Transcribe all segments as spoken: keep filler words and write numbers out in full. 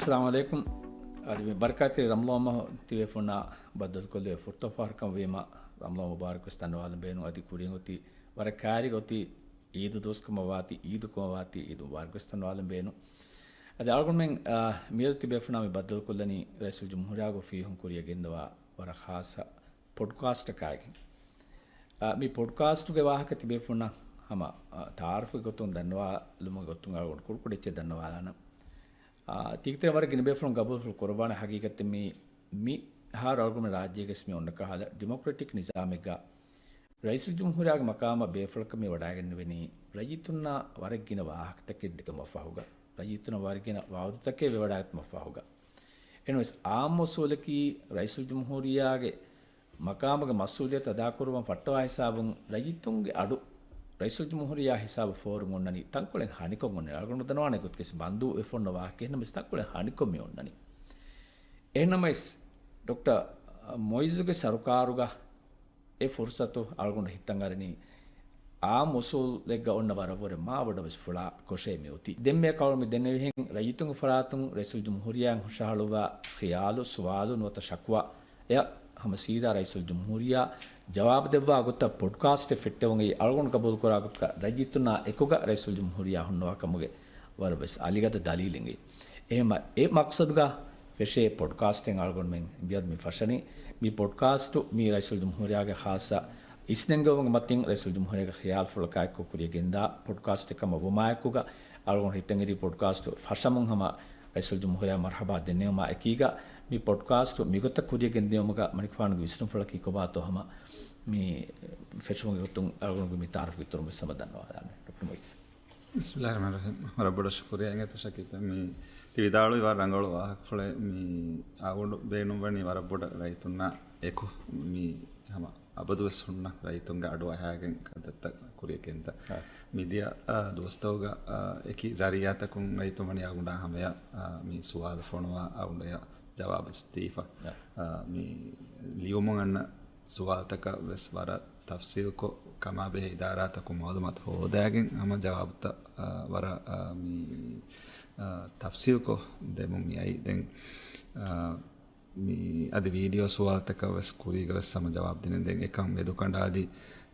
އައްސަލާމު ޢަލައިކުމް. އަދި މި ބަރަކާތްތެރި ރަމަޟާން މަހު ތިބޭފުޅުންނާ ބައްދަލުކޮށްލެވޭ ފުރަތަމަ ފަހަރުކަމަށް ވީމަ، ރަމަޟާން މުބާރަކް ވެސް ދަންނަވާލަން ބޭނުން. އަދި ކުރިން އޮތީ ވަރަށް ކައިރިގަ އޮތީ އީދު ދުވަސްކަމަށް ވާތީ، އީދުކަމަށް ވާތީ، އީދު މުބާރަކް ވެސް ދަންނަވާލަން ބޭނުން. އަދި އަޅުގަނޑުމެން، އާ، މިއަދު ތިބޭފުޅުންނާ މި ބައްދަލުކޮށްލަނީ ރައީސުލްޖުމްހޫރިއްޔާގެ އޮފީހުން ކުރިއަށް ގެންދަވާ ވަރަށް ޚާއްޞަ ޕޮޑްކާސްޓަކާއިގެން. އާ، މި ޕޮޑްކާސްޓުގެ ވާހަކަ ތިބޭފުޅުންނަށް ހަމަ، އާ، ތަޢާރަފުގެ ގޮތުން ދަންނަވާލުމުގެ ގޮތުން އަޅުގަނޑު ކުޑަކުޑަ އެއްޗެއް ދަންނަވާލާނަން. އާ، ތީގެތެރޭ ވަރަށް ގިނަ ބޭފުޅުން ގަބޫލުފުޅު ކުރައްވާނެ ހަގީގަތެއް މި، މިހާރު އަޅުގަނޑު ރާއްޖޭގެ މި އޮންނަ ކަހަލަ ޑިމޮކްރެޓިކް ނިޒާމެއްގަ ރައީސުލްޖުމްހޫރިއްޔާގެ މަޤާމަށް ބޭފުޅަކަށް މި ވަޑައިގެންނެވެނީ ރައްޔިތުންނާ ވަރަށް ގިނަ ވާހަކަތަކެއް ދެކުމަށް ފަހުގަ، ރައްޔިތުންނަށް ވަރަށް ގިނަ ވަޢުދުތަކެއް ވެވަޑައިގަތުމަށް ފަހުގަ. އެހެންވެސް އާއްމު އުސޫލަކީ ރައީސުލްޖުމްހޫރިއްޔާގެ މަޤާމުގެ މަސްއޫލިއްޔަތު އަދާކުރުވަން ފައްޓަވާ ހިސާބުން ރައްޔިތުންގެ އަޑު ރައީސުލްޖުމްހޫރިއްޔާ ހިސާބު ފޯރުން އޮންނަނީ ތަންކޮޅެއް ހަނިކޮށް އޮންނަނީ. އަޅުގަނޑު ދަންނަވާނެ ގޮތުގައި ބަންދު ވެފަ އޮންނަ ވާހަކަ އެހެންނަމަވެސް ތަންކޮޅެއް ހަނިކޮށް މި އޮންނަނީ. އެހެންނަމަވެސް ޑޮކްޓަރ މުޢިއްޒުގެ ސަރުކާރުގަ އެ ފުރުޞަތު އަޅުގަނޑު ހިތަށް އަރަނީ އާއްމު އުސޫލެއްގަ އޮންނަ ވަރަށްވުރެ މާބޮޑަށް ވެސް ފުޅާ ކޮށޭ މި އޮތީ. ދެން މިއަކަށް އަޅުގަނޑު މި ދެންނެވިހެން ރައްޔިތުންގެ ފަރާތުން ރައީސުލްޖުމްހޫރިއްޔާއަށް ހުށަހަޅުއްވާ ޚިޔާލު، ސުވާލު ނުވަތަ ޝަކުވާ އެއަށް ހަމަ ސީދާ ރައީސުލްޖުމްހޫރިއްޔާ ޖަވާބު ދެއްވާ ގޮތަށް ޕޮޑްކާސްޓެއް ފެއްޓެވުން އެއީ އަޅުގަނޑު ގަބޫލުކުރާ ގޮތަކަށް ރައްޔިތުންނާ އެކުގަ ރައީސުލްޖުމްހޫރިއްޔާ ހުންނަވާ ކަމުގެ ވަރަށް ވެސް އަލިގަދަ ދަލީލެއް. އެހެންމަ އެ މަޤްޞަދުގަ ފެށޭ ޕޮޑްކާސްޓެއް އަޅުގަނޑުމެން މިއަދު މި ފަށަނީ. މި ޕޮޑްކާސްޓު މީ ރައީސުލްޖުމްހޫރިއްޔާގެ ޚާއްޞަ އިސްނެންގެވުމުގެ މަތިން ރައީސުލްޖުމްހޫރިއްޔާގެ ޚިޔާލުފުޅަކާއެކު ކުރިއަށް ގެންދާ ޕޮޑްކާސްޓެއް ކަމަށް ވުމާއެކުގަ، އަޅުގަނޑު ހިތަށް އެރީ ޕޮޑްކާސްޓު ފަށަމުން ހަމަ ރައީސުލްޖުމްހޫރިއްޔާ މަރުޙަބާ ދެންނެވުމާ އެކީގަ، މި ޕޮޑްކާސްޓު މިގޮތަށް ކުރިއަށް ގެންދިޔުމުގަ މަނިކުފާނުގެ ވިސްނުންފުޅަކީ ކޮބާތޯ ހަމަ މި ފެށުމުގެ ގޮތުން އަޅުގަނޑުގެ މި ތަޢާރަފުގެ އިތުރުން ވެސް ހަމަ ދަންނަވާލާނެ. ޑޮކްޓަރ މުޢިއްޒު. ބިސްމިއްލާހިއްރަޙްމާނިއްރަޙީމް. ވަރަށް ބޮޑަށް ޝުކުރިއްޔާ އިނގޭތޯ ޝަކީބް. މި ތި ވިދާޅުވި ވަރަށް ރަނގަޅު ވާހަކަފުޅެއް. މި އަޅުގަނޑު ބޭނުންވަނީ ވަރަށް ބޮޑަށް ރައްޔިތުންނާ އެކު މި ހަމަ އަބަދުވެސް ހުންނަ ރައްޔިތުންގެ އަޑު އަހާގެން ކަންތައްތައް ކުރިއަށް ގެންދާ. އާ. މިދިޔަ، އާ، ދުވަސްތަކުގަ، އާ، އެކި ޒަރީޢާތަކުން ރައްޔިތުން ވަނީ އަޅުގަނޑާ ހަމަޔަށް، އާ، މި ސުވާލު ފޮނުވާ އަޅުގަނޑަށް ޖަވާބު ދީފަ. އާ. އާ، މި ލިޔުމުން އަންނަ ސުވާލުތަކަށް ވެސް ވަރަށް ތަފްސީލްކޮށް، ކަމާބެހޭ އިދާރާތަކުން މަޢުލޫމާތު ހޯދާގެން ހަމަ ޖަވާބުތައް، އާ، ވަރަށް، އާ، މި، އާ، ތަފްސީލްކޮށް ދެމުން މިއައީ. ދެން، އާ، މި އަދި ވީޑިއޯ ސުވާލުތަކަށް ވެސް ކުރީގަ ވެސް ހަމަ ޖަވާބު ދިނެން. ދެން އެކަން މެދުކަނޑާލީ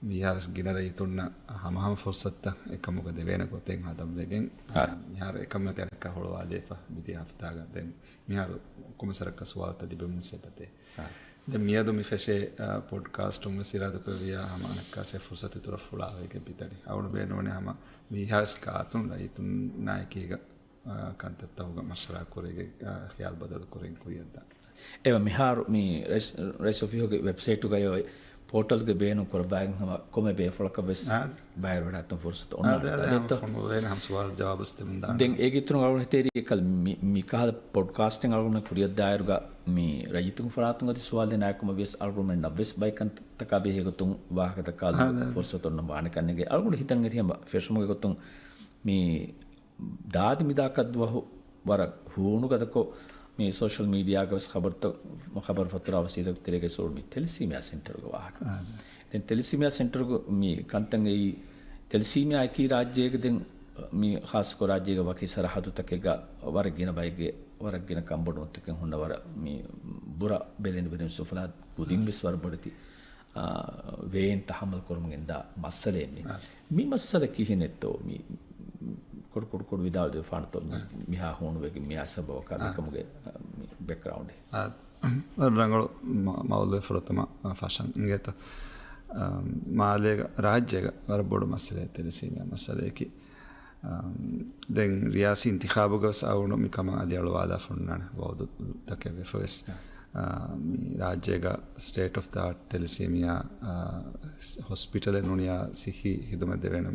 ވީހާވެސް ގިނަ ރައްޔިތުންނަށް ހަމަހަމަ ފުރުޞަތުތައް އެކަމުގަ ދެވޭނެ ގޮތެއް ހަދަން ވެގެން، އާ. މިހާރު އެކަމުގެ ތެރެއަކަށް ހުޅުވާލައިފަ މިދިޔަ ހަފްތާގަ. ދެން މިހާރު ކޮންމެސް ވަރަކަށް ސުވާލުތައް ލިބެމުން ސޭބަތޭ. އާ. ދެން މިއަދު މި ފެށޭ، އާ، ޕޮޑްކާސްޓުން ވެސް އިރާދަކުރެއްވިއްޔާ ހަމަ އަނެއްކާސް އެ ފުރުޞަތު އިތުރަށް ފުޅާވެގެން ބިތަނީ. އަޅުގަނޑު ބޭނުންވަނީ ހަމަ ވީހާވެސް ގާތުން ރައްޔިތުންނާ އެކީގަ، އާ، ކަންތައްތަކުގަ މަޝްވަރާ ކުރެގެން، އާ، ޚިޔާލު ބަދަލު ކުރެގެން ކުރިއަށްދާނެ. އެވަ މިހާރު މި ރައީސް، ރައީސް އޮފީހުގެ ވެބްސައިޓުގައި އޮތް ޕޯޓަލްގެ ބޭނުން ކުރައްވާގެން ހަމަ ކޮންމެ ބޭފުޅަކަށް ވެސް އާ. ބައިވެރިވެވަޑައިގަތުމަށް ފުރުޞަތު އޮންނާނެ. އާ، ދެން އެ ގިތުން އަޅުގަނޑު ހިތަށް އެރީ އެކަލް މި، މިކަހަލަ ޕޮޑްކާސްޓެއް އަޅުގަނޑު ކުރިއަށްދާއިރުގަ މި ރައްޔިތުންގެ ފަރާތުން އަދި ސުވާލު ދޭ ނާއްކަމަށް ވިޔަސް އަޅުގަނޑުމެންނަށް ވެސް ބައެއް ކަންތައްތަކާ ބެހޭ ގޮތުން ވާހަކަ ދައްކާލުމުގެ އާ، ދެން. ފުރުޞަތު އޮންނަން ވާނެ ކަންނޭނގެ. އަޅުގަނޑު ހިތަށް އެރީ ހަމަ ފެށުމުގެ ގޮތުން މި ދާދި މިދާ ކަށްދުވަހު ވަރަށް ހޫނުގަދަކޮށް މި ސޯޝަލް މީޑިއާގަ ވެސް ޚަބަރުތައް، ޚަބަރު ފަތުރާ ވަސީލަތް ތެރޭގައި ސޯރު މި ތެލެސީމިއާ ސެންޓަރުގެ ވާހަކަ. އާ. ދެން ތެލެސީމިއާ ސެންޓަރުގެ މި ކަންތައް އެއީ ތެލެސީމިއާ އެކީ ރާއްޖޭގެ ދެން މި ޚާއްޞަކޮށް ރާއްޖޭގެ ވަކި ސަރަހައްދުތަކެއްގަ ވަރަށް ގިނަ ބައެއްގެ ވަރަށް ގިނަ ކަންބޮޑުވުންތަކެއް ހުންނަ ވަރަށް މި ބުރަ ބެލެނި ބެލެނި ސުފުލާ ކުދިން ވެސް ވަރަށް ބޮޑެތި އާ، ވޭން ތަޙައްމަލް ކުރުމުގެ އިންދާ މައްސަލައެއް މި. އާ. މި މައްސަލަ ކިހިނެއްތޯ މި ކުޑަ ކުޑަ ކުޑަ ވިދާޅުވެފާނެތޯ މި، އާ. މިހާ ހޫނުވެގެން މިއާ ސަބަބަކާ އާ. މިކަމުގެ، އާ، މި ބެކްގްރައުންޑެއް. އާ، ރަނގަޅު މަ-، މައުޟޫޢެއް ފުރަތަމަ، އާ، ފަށަން އިނގޭތޯ. އާ، މާލޭގަ ރާއްޖޭގަ ވަރަށް ބޮޑު މައްސަލައެއް ތެލެސީމިއާ މައްސަލައަކީ. އާ، ދެން ރިޔާސީ އިންތިޚާބުގަ ވެސް އަޅުގަނޑު މި ކަމަށް އަދި އަޅުވާލާފަ ހުންނާނެ ވަޢުދުތަކެއް ވެފަ ވެސް. އާ. އާ، މި ރާއްޖޭގަ ސްޓޭޓް އޮފް ދަ އާޓް ތެލެސީމިއާ، އާ، ހޮސްޕިޓަލެއް ނޫނިއްޔާ ސިއްހީ ހިދުމަތް ދެވޭނެ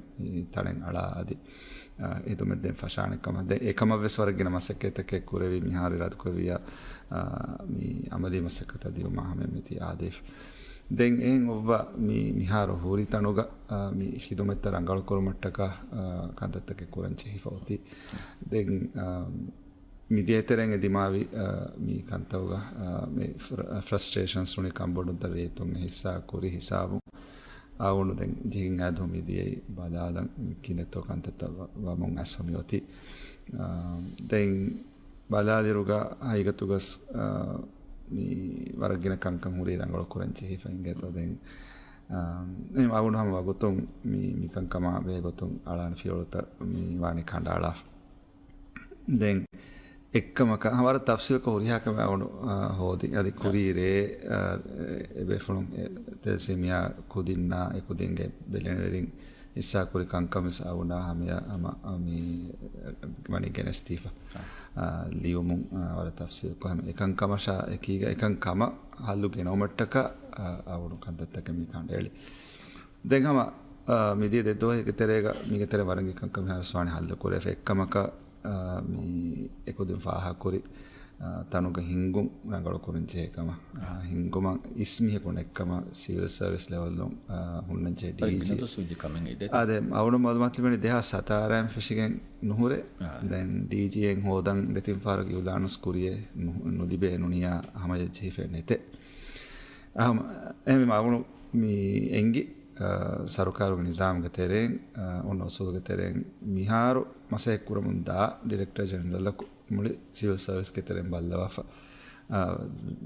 ތަނެއް އަޅާ އަދި، އާ، ހިދުމަތް ދޭން ފަށާނެ ކަމަށް. ދެން އެކަމަށް ވެސް ވަރަށް ގިނަ މަސައްކަތްތަކެއް ކުރެވި މިހާރު އިރާދަކުރެއްވިއްޔާ، އާ، މި އަމަލީ މަސައްކަތަށް ދިއުމަށް ހަމަ މިތި އާދޭފަ. ދެން އެހެން އޮއްވާ މި މިހާރު ހުރި ތަނުގަ، އާ، މި ހިދުމަތްތައް ރަނގަޅުކުރުމަށްޓަކާ، އާ، ކަންތައްތަކެއް ކުރަން ޖެހިފަ އޮތީ. ދެން، އާ، މިދިޔަ ތެރެއިން އެ ދިމާވި، އާ، މި ކަންތައްގަ، އާ، މި ފްރ-، ފްރަސްޓްރޭޝަންސް ނޫނީ ކަންބޮޑުންތައް ރޭތުން އެ ހިއްސާ ކުރި ހިސާބުން އަޅުގަނޑު ދެން ޖެހިން އައިދޫ މިދިޔައީ ބަލާލަން މި ކިހިނެއްތޯ ކަންތައްތައް ވަ-، ވަމުން އައިސްފަ މި އޮތީ. އާ، ދެން ބަލާލިރުގަ ހަގީގަތުގަސް، އާ، މި ވަރަށް ގިނަ ކަންކަން ހުރީ ރަނގަޅު ކުރަން ޖެހިފަ އިނގޭތޯ. ދެން، އާ، އެ އަޅުގަނޑު ހަމަ ވަގުތުން މި، މި ކަންކަމާ ބެހޭ ގޮތުން އަޅާނެ ފިޔަވަޅުތައް މި ވާނީ ކަނޑައަޅާފަ. ދެން އެއްކަމަކަށް ވަރަށް ތަފްސީލްކޮށް ހުރިހާ ކަމެއް އަޅުގަނޑު، އާ، ހޯދި. އަދި ކުރީ ރޭ، އާ، އެބޭފުޅުން އެ ތެލެސީމިއާ ކުދިންނާ އެ ކުދިންގެ ބެލެނިވެރިން ހިއްސާކުރި ކަންކަމެސް އަޅުގަނޑާ ހަމަޔަށް ހަމަ، އާ، މި ވަނީ ގެނެސްދީފަ. އާ، ލިޔުމުން، އާ، ވަރަށް ތަފްސީލްކޮށް ހަމަ އެކަން ކަމަށާ އެކީގަ އެކަން ކަމަށް ހައްލު ގެނައުމަށްޓަކާ، އާ، އަޅުގަނޑު ކަންތައްތަކެއް މި ކަނޑައެޅި. ދެން ހަމަ، އާ، މިދިޔަ ދެ ދުވަހެއްގެ ތެރޭގަ މީގެ ތެރޭ ވަރަށް އެކަންކަން މިހާރު ވާނީ ހައްލު ކުރެވޭ. އެއްކަމަކަށް، އާ، މި އެކުދިން ފާހަގަކުރި، އާ، ތަނުގަ ހިންގުން ރަނގަޅު ކުރަން ޖެހޭ ކަމަށް. އާ، ހިންގުމަށް އިސް މީހަކު ނެތްކަމަށް ސިވިލް ސަރވިސް ލެވެލް އަ، ހުންނަންޖެހޭ ޑީޖީ. އާ، ދެ އަޅުގަނޑު މައުލޫމާތު ލިބެނީ ދެހާސް ހަތާރައިން ފެށިގެން ނުހުރޭ. ދެން ޑީޖީއިން ހޯދަން ދެތިން ފަހަރަކު އިއުލާނުސް ކުރިޔޭ ނު-، ނުލިބޭ ނުނިޔާ ހަމަޔަށް ޖެހިފައެއް ނެތޭ. އަހަމ-، އެހެންވީމަ އަޅުގަނޑު މި އެނގި، އަ، ސަރުކާރުގެ ނިޒާމުގެ ތެރެއިން، އަ، އޮންނަ އުސޫލުގެ ތެރެއިން މިހާރު މަސައްކަތް ކުރަމުން ދާ ޑިރެކްޓަރ ޖެނެރަލަކު މުޅި ސިވިލް ސަރވިސްގެ ތެރެއިން ބައްލަވާފަ. އާ،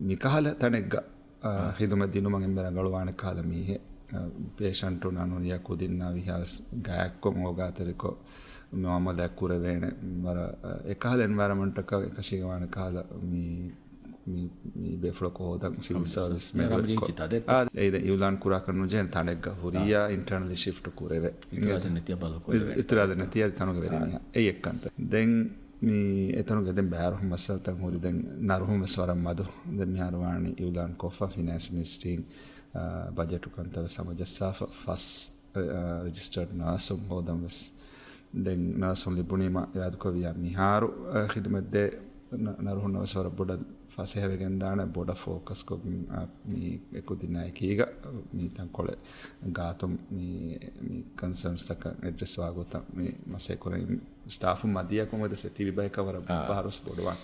މިކަހަލަ ތަނެއްގަ، އާ، ޚިދުމަތް ދިނުމަށް އެންމެ ރަނގަޅުވާނެ ކަހަލަ މީހެއް. އާ، ޕޭޝަންޓުންނާ ނުނިޔާ ކުދިންނާ ވިހާވެސް ގާތްކޮށް އޯގާތެރިކޮށް މުއާމަލާތް ކުރެވޭނެ. ވަރަށް، އާ، އެކަހަލަ އެންވަޔަރަމަންޓަކަށް އެކަށީގެންވާނެ ކަހަލަ މި، މި، މި ބޭފުޅަކު ހޯދަން ސިވިލް ސަރވިސް މެދުވެރިކޮށް. އާ، އެއީ ދެން އިއުލާން ކުރާކަށް ނުޖެހޭނެ ތަނެއްގަ ހުރިއްޔާ އިންޓަރނަލީ ޝިފްޓް ކުރެވޭ. އިތުރާ ދެން ނެތިއްޔާ ބަލަކުރެވޭނެ. އިތުރާ ދެން ނެތިއްޔާ ތަނުގަ ވެރި މީހާ. އެއީ އެއްކަންތައް. ދެން މި އެތަނުގެ ދެން ބައިވަރު މައްސަލަތައް ހުރި ދެން ނަރުހުން ވެސް ވަރަށް މަދު. ދެން މިހާރު ވާނީ އިއުލާން ކޮށްފަ ފިނޭންސް މިނިސްޓްރީން، އާ، ބަޖެޓު ކަންތައް ވެސް ހަމަޖައްސާފަ ފަސް، އާ، ރެޖިސްޓަރޑް ނާސުން ހޯދަން ވެސް. ދެން ނާސުން ލިބުނީމަ އިރާދަކުރެއްވިޔާ މިހާރު، އާ، ޚިދުމަތް ދޭ ނަ-، ނަރުހުންނަށް ވެސް ވަރަށް ބޮޑަށް ފަސޭހަވެގެންދާނެ ބޮޑަށް ފޯކަސްކޮށް، އާ، މި އެކުދިންނާ އެކީގަ މި ތަންކޮޅެއް ގާތުން މި، މި ކަންސަރންސްތަކަށް އެޑްރެސް ވާގޮތަށް މި މަސައްކަތް ކުރަން ސްޓާފުން މަދިޔަކުން ވެދެސް އެތިބި ބަޔަކަށް ވަރަށް ބަހަރުސް ބޮޑުވާން.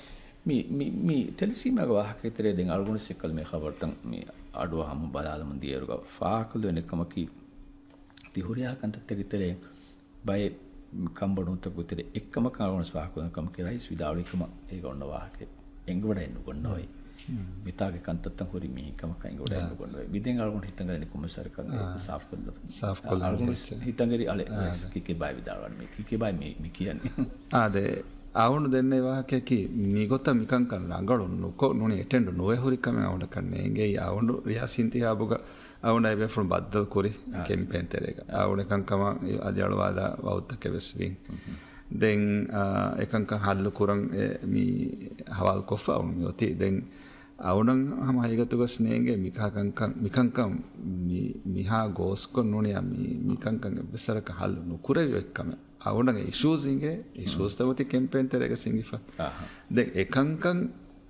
މި، މި، މި ތެލެސީމާގެ ވާހަކަ ތެރޭ ދެން އަޅުގަނޑު ސިއްކަލް މި ޚަބަރުތައް މި އަޑުއަހަމުން ބަލާލަމުން ދިޔައިރުގަ ފާހަގަކޮށްލެވެނެ ކަމަކީ، ތި ހުރިހާ ކަންތައްތަކެއް ތެރޭ ބައެއް ކަންބޮޑުވުންތަކުގެ ތެރޭ އެއްކަމަކަށް އަޅުގަނޑު ފާހަގަކޮށްލެވުނު ކަމަކީ ރައީސް ވިދާޅުވި ކަމަށް އޭގަ އޮންނަ ވާހަކަ އެނގިވަޑައެއް ނުގަންނަވައި. މިތާގެ ކަންތައްތައް ހުރި މީހެއް ކަމަކަށް އެނގިވަޑައެއް ނުގަންނަވައި. މި ދެން އަޅުގަނޑު ހިތަށް އަރި ނިކުމެ ސަރަކަށް ސާފުކޮށްލަ، ސާފުކޮށްލަން ސާފުކޮށްލަން ޖެހިއްޖެ. ހިތަށް އަރި އަޅެ ކިކިބާއި ވިދާޅުވާނެ މީ ކިކިބާއި މި، މި ކިޔަނީ. އާދެ، އަޅުގަނޑު ދެންނެވި ވާހަކައަކީ މިގޮތަށް މިކަންކަން ރަނގަޅު ނުކޮށް ނޫނީ އެޓެންޑް ނުވެ ހުރި ކަމެއް އަޅުގަނޑަކަށް ނޭނގެ. އަޅުގަނޑު ރިޔާސީ އިންތިހާބުގަ އަޅުގަނޑާ އެބޭފުޅުން ބައްދަލު ކުރި ކެމްޕޭން ތެރޭގަ. އަޅުގަނޑު އެކަންކަމަށް އަލިއަޅުވާލާ ވަގުތުތަކެއް ވެސް ވީ. ދެން، އާ، އެކަންކަން ހައްލު ކުރަން އެ، މި ހަވާލުކޮށްފަ އަޅުގަނޑު މި އޮތީ. ދެން އަޅުގަނޑަށް ހަމަ ހަގީގަތުގަސް ނޭނގޭ މިކަހަ ކަންކަން، މިކަންކަން މި، މިހާ ގޯސްކޮށް ނޫނިޔާ މި، މިކަންކަން އެއްވެސް ވަރަކަށް ހައްލު ނުކުރެވި އޮތްކަމެއް. އަޅުގަނޑަށް އިޝޫސް އިނގޭ، އިޝޫސްތައް އޮތީ ކެމްޕޭން ތެރޭގަސް އިނގިފަ. ދެން އެކަންކަން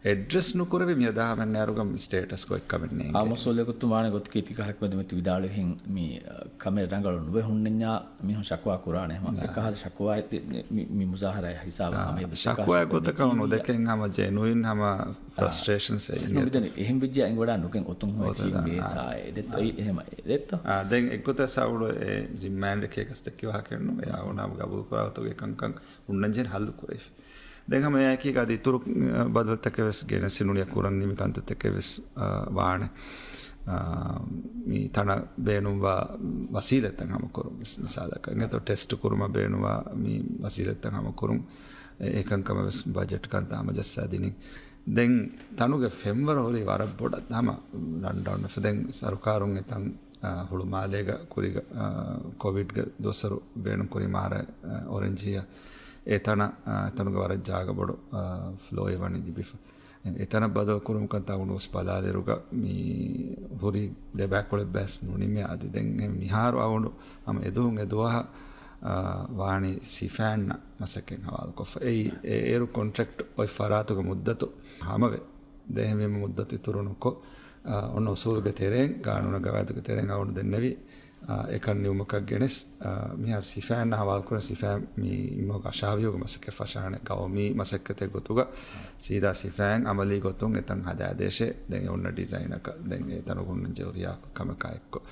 އެޑްރެސް ނުކުރެވި މިއަދާ ހަމައަށް އައިރުގަ މި ސްޓޭޓަސް ކޮށް އެއްކަމެއް ނޭނގެ. އާ އުސޫލެއް ގޮތުން ވާނެ ގޮތަކީ ތިކަހަލަ މެދު މި ތި ވިދާޅުވިހެން މި، އަ، ކަމެއް ރަނގަޅު ނުވެ ހުންނަންޏާ މީހުން ޝަކުވާ ކުރާނެ ހަމަ. އެކަހަލަ ޝަކުވާއެއް މި، މި މުޒާހަރާއެއް ހިސާބަށް ހަމަ އެބަ ޝަކުވާ ގޮތަކަށް ނުދެކެން ހަމަ ޖެނުއިން ހަމަ ފްރަސްޓްރޭޝަންސް އެއް ނު މިދަނީ. އެހެން ވެއްޖެ އެނގިވަޑާ ނުގެން އޮތުން ހުރެ އޮތުން ކީއްވެތާ އެ ދެއްތޯ އެ އެހެމަ އެ ދެއްތޯ. އާ، ދެން އެއްގޮތަށް ސައުޅު އެ ޒިންމާއިން ރެކޭ ގަސްތެއް ކިޔު ވާހަކައެއް ނޫން. އެ އާ އޮނާ ގަބޫލު ކުރާ ގޮތުގެ ކަންކަން ހުންނަންޖެހޭނެ ހައްލު ކުރެވި. ދެން ހަމަ އެއާއެކީގަ އަދި އިތުރު، އަ، ބަދަލުތަކެއް ވެސް ގެނެސް ނޫނިޔާ ކުރަން ނިމި ކަންތައްތަކެއް ވެސް، އަ، ވާނެ. އަ، މި ތަނަށް ބޭނުންވާ ވަސީލަތްތައް ހަމަކުރުން ވެސް މިސާލަކަށް. އިނގޭތޯ ޓެސްޓް ކުރުމަށް ބޭނުންވާ މި ވަސީލަތްތައް ހަމަކުރުން. އެ، އެކަންކަމަށް ވެސް ބަޖެޓް ކަންތައް ހަމަޖައްސާ ދިނީ. ދެން ތަނުގެ ފެންވަރު ހުރީ ވަރަށް ބޮޑަށް ހަމަ ރަންޑައުން ވެފަ. ދެން ސަރުކާރުން އެތަން އާ، ހުޅުމާލޭގަ ކުރިގަ، އާ، ކޮވިޑްގެ ދުވަސްވަރު ބޭނުންކުރި މާރަ، އާ، އޮރެންޖިއަށް އެތަނަށް، އާ، އެތަނުގެ ވަރަށް ޖާގަ ބޮޑު، އާ، ފްލޯއެއް ވަނީ ލިބިފަ. އެތަނަށް ބަދަލުކުރުމަކަށް ތައުނުވެސް ބަލާލިއިރުގަ މި ހުރި ދެބައިކުޅަ ބަސް ނުނިމޭ އަދި ދެން މިހާރު އަވަނޑު ހަމަ އެދުވަހުން އެދުވަހަށް، އާ، ވާނީ ސިފައިންނަށް މަސައްކަތް ހަވާލުކޮށްފަ. އެއީ އެ އޭރު ކޮންޓްރެކްޓް އޮތް ފަރާތުގެ މުއްދަތު ހަމަވެ. ދެހެންވީމަ މުއްދަތު އިތުރު ނުކޮށް، އާ، އޮންނަ އުސޫލުގެ ތެރެއިން، ގާނޫނާ ގަވާއިދުގެ ތެރެއިން އަޅުގަނޑު ދެންނެވި، އާ، އެކަން ނިމުމަކަށް ގެނެސް، އާ، މިހާރު ސިފައިންނަށް ހަވާލުކުރަން ސިފައިން މި އިމްނު އަށާވިޔޯގެ މަސައްކަތް ފަށާނެ ގައުމީ މަސައްކަތެއް ގޮތުގަ ސީދާ ސިފައިން އަމަލީ ގޮތުން އެތަން ހަދާދޭށޭ. ދެން އެ އޮންނަ ޑިޒައިނަކަށް ދެން އެ ތަނުގަ ހުންނަންޖެހޭ ހުރިހާ ކަމަކާ އެއްކޮށް.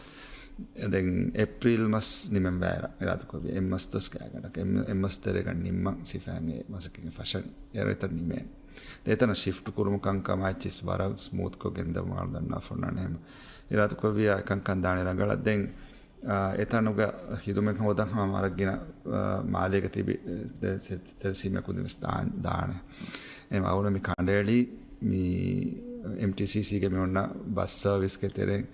ދެން އޭޕްރީލް މަސް ނިމެން ވާއިރަށް އިރާދަކުރެއްވި އެއްމަސް ދުވަސް ގާތްގަނޑަކަށް އެއް، އެއްމަސް ތެރޭގަ ނިންމަން ސިފައިން އެ މަސައްކަތް ފަށަން އޭރު އެތަން ނިމޭނެ. އެތަނަށް ޝިފްޓް ކުރުމު ކަންކަމާއެއްޗިސް ވަރަށް ސްމޫތްކޮށް ގެންދަވާ ދަންނާފަ އޮންނާނެ. އެހެން އިރާދަކުރެއްވިއްޔާ އެކަންކަން ދާނެ ރަނގަޅަށް. ދެން، އާ، އެތަނުގަ ޚިދުމަތް ހޯދަން ހަމަ ވަރަށް ގިނަ، އާ، މާލޭގަ ތިބި، އެ، ތެ-، ތެ-، ތެރެސީމިއާ ކުދިން ވެސް ދާ-، ދާނެ. އެ އަޅުގަނޑު މި ކަނޑައެޅީ މި އެމްޓީސީސީގެ މި އޮންނަ ބަސް ސަރވިސްގެ ތެރެއިން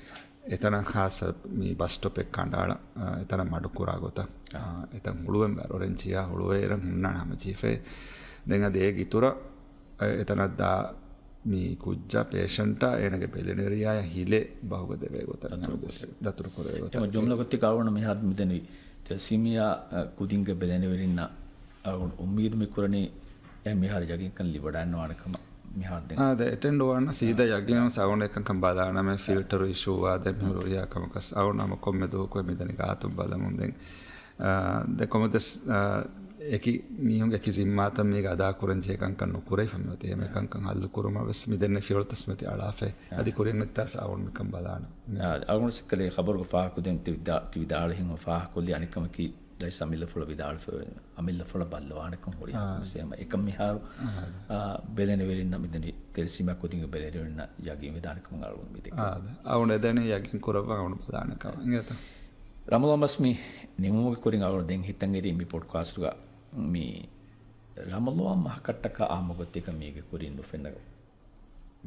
އެތަނަށް ޚާއްޞަ މި ބަސް ސްޓޮޕެއް ކަނޑައަޅަ، އާ، އެތަނަށް މަޑުކުރާ ގޮތަށް. އާ، އެތަން ހުޅުވެން ވަރަށް އޮރެންޖް އާ ހުޅުވައިރަށް ހުންނާނެ ހަމަޖެހިފައި. ދެން އަދި އޭގެ އިތުރަށް، އެ، އެތަނަށް ދާ މި ކުއްޖާ ޕޭޝަންޓާ އޭނަގެ ބެލެނިވެރިޔާޔަށް ހިލޭ ބަހުގަ ދެވޭ ގޮތަށް ދަތުރު ހަމަޖެހި-، ކުރޭ. ދަތުރު ކުރޭ ގޮތަށް. އެމަ ޖުމްލަ ގޮތެއް އަޅުގަނޑު މިހާރު މިދެނީ ތެލެސީމިއާ، އަ، ކުދިންގެ ބެލެނިވެރިންނަށް އަޅުގަނޑު އުއްމީދު މި ކުރަނީ އެ މިހާރު ޔަގީންކަން ލިބިވަޑައިންނަވާނެ ކަމަށް މިހާރު ދެން. އާ، ދެ އެޓެންޑް ވާން ސީދާ ޔަގީން ސައުންޑް އެކަންކަން ބަލާނަމޭ ފިލްޓަރު އިޝޫ ވާ ދެ މިހުރު ހުރިހާ ކަމަކަސް އަޅުން ހަމަ ކޮންމެ ދުވަހަކު މިދަނީ ގާތުން ބަލަމުން ދެން. އާ، ދެ ކޮމަދެސް، އާ، އެކި މީހުން އެކި ޒިންމާތައް މީގަ އަދާ ކުރަން ޖެހޭ ކަންކަން ނުކުރެވިފަ މިއޮތީ. އެމެ ކަންކަން ހައްލު ކުރުމަށް ވެސް މި ދެންނެ ފިޔަވަޅުތައް މިއޮތީ އަޅާފައި. އާ. އަދި ކުރިން އޮތްތާސް އަޅުން މިކަން ބަލާނަ. އާ، އަޅުގަނޑު ސިއްކަލޭ ޚަބަރުގަ ފާހަގަކުދެން ތި ވިދާ-، ތި ވިދާޅުވިހެން ފާހަގަކޮށްލި އަނެއްކަމަކީ ރައީސް އަމިއްލަފުޅަށް ވިދާޅުވެފަ އަމިއްލަފުޅަށް ބައްލަވާނެކަން ހުރިހާ އާ. ކަމެއް އެކަން މިހާރު، އާ. އާ، ބެލެނިވެރިންނަށް މިދެނީ ތެރެސީމާ ކުދިންގެ ބެލެނިވެރިންނަށް ޔަގީން ވެދާނެ ކަމަށް އަޅުގަނޑު މި ދެކެން. އާ، އަޅުގަނޑު އެދެނީ ޔަގީން ކުރައްވާ އަޅުގަނޑު ބަލާނެ ކަމަށް. އިނގޭތަ؟ ރަމަޟާން މަސް މި ނިމުމުގެ ކުރިން އަޅުގަނޑު ދެން ހިތަށް އެރީ މި ޕޮޑްކާސްޓުގަ މި ރަމަޟާން މަހަކަށްޓަކާ އާއްމު ގޮތެއްގަ މީގެ ކުރިން ނުފެންނަ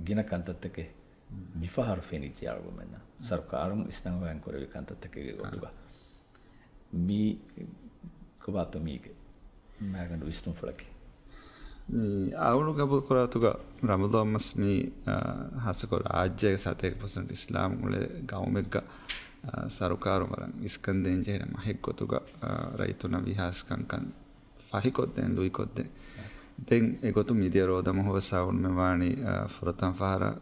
ގިނަ ކަންތައްތަކެއް މިފަހަރު ފެނިއްޖެ އަޅުގަނޑުމެންނަށް. ސަރުކާރުން އިސްނަން ކުރެވި ކަންތައްތަކެއްގެ ގޮތުގަ. މި ކޮބާތޯ މީގެ މާގަނޑު ވިސްނުންފުޅަކީ؟ މި އަޅުގަނޑު ގަބޫލު ކުރާތުގަ ރަމަޟާން މަސް މި، އާ، ހާއްސަކޮށް ރާއްޖޭގެ ސަތޭކަ ޕަސެންޓް އިސްލާމް އުޅޭ ގައުމެއްގަ، އާ، ސަރުކާރުން ވަރަށް އިސްކަން ދޭން ޖެހޭ މަހެއް ގޮތުގަ، އާ، ރައްޔިތުންނަށް ވީހާވެސް ކަންކަން ފަހިކޮށްދޭން، ލުއިކޮށްދޭން. ދެން އެގޮތުން މިދިޔަ ރޯދަމަހު ވެސް އަޅުގަނޑުމެން ވާނީ، އާ، ފުރަތަމަ ފަހަރަށް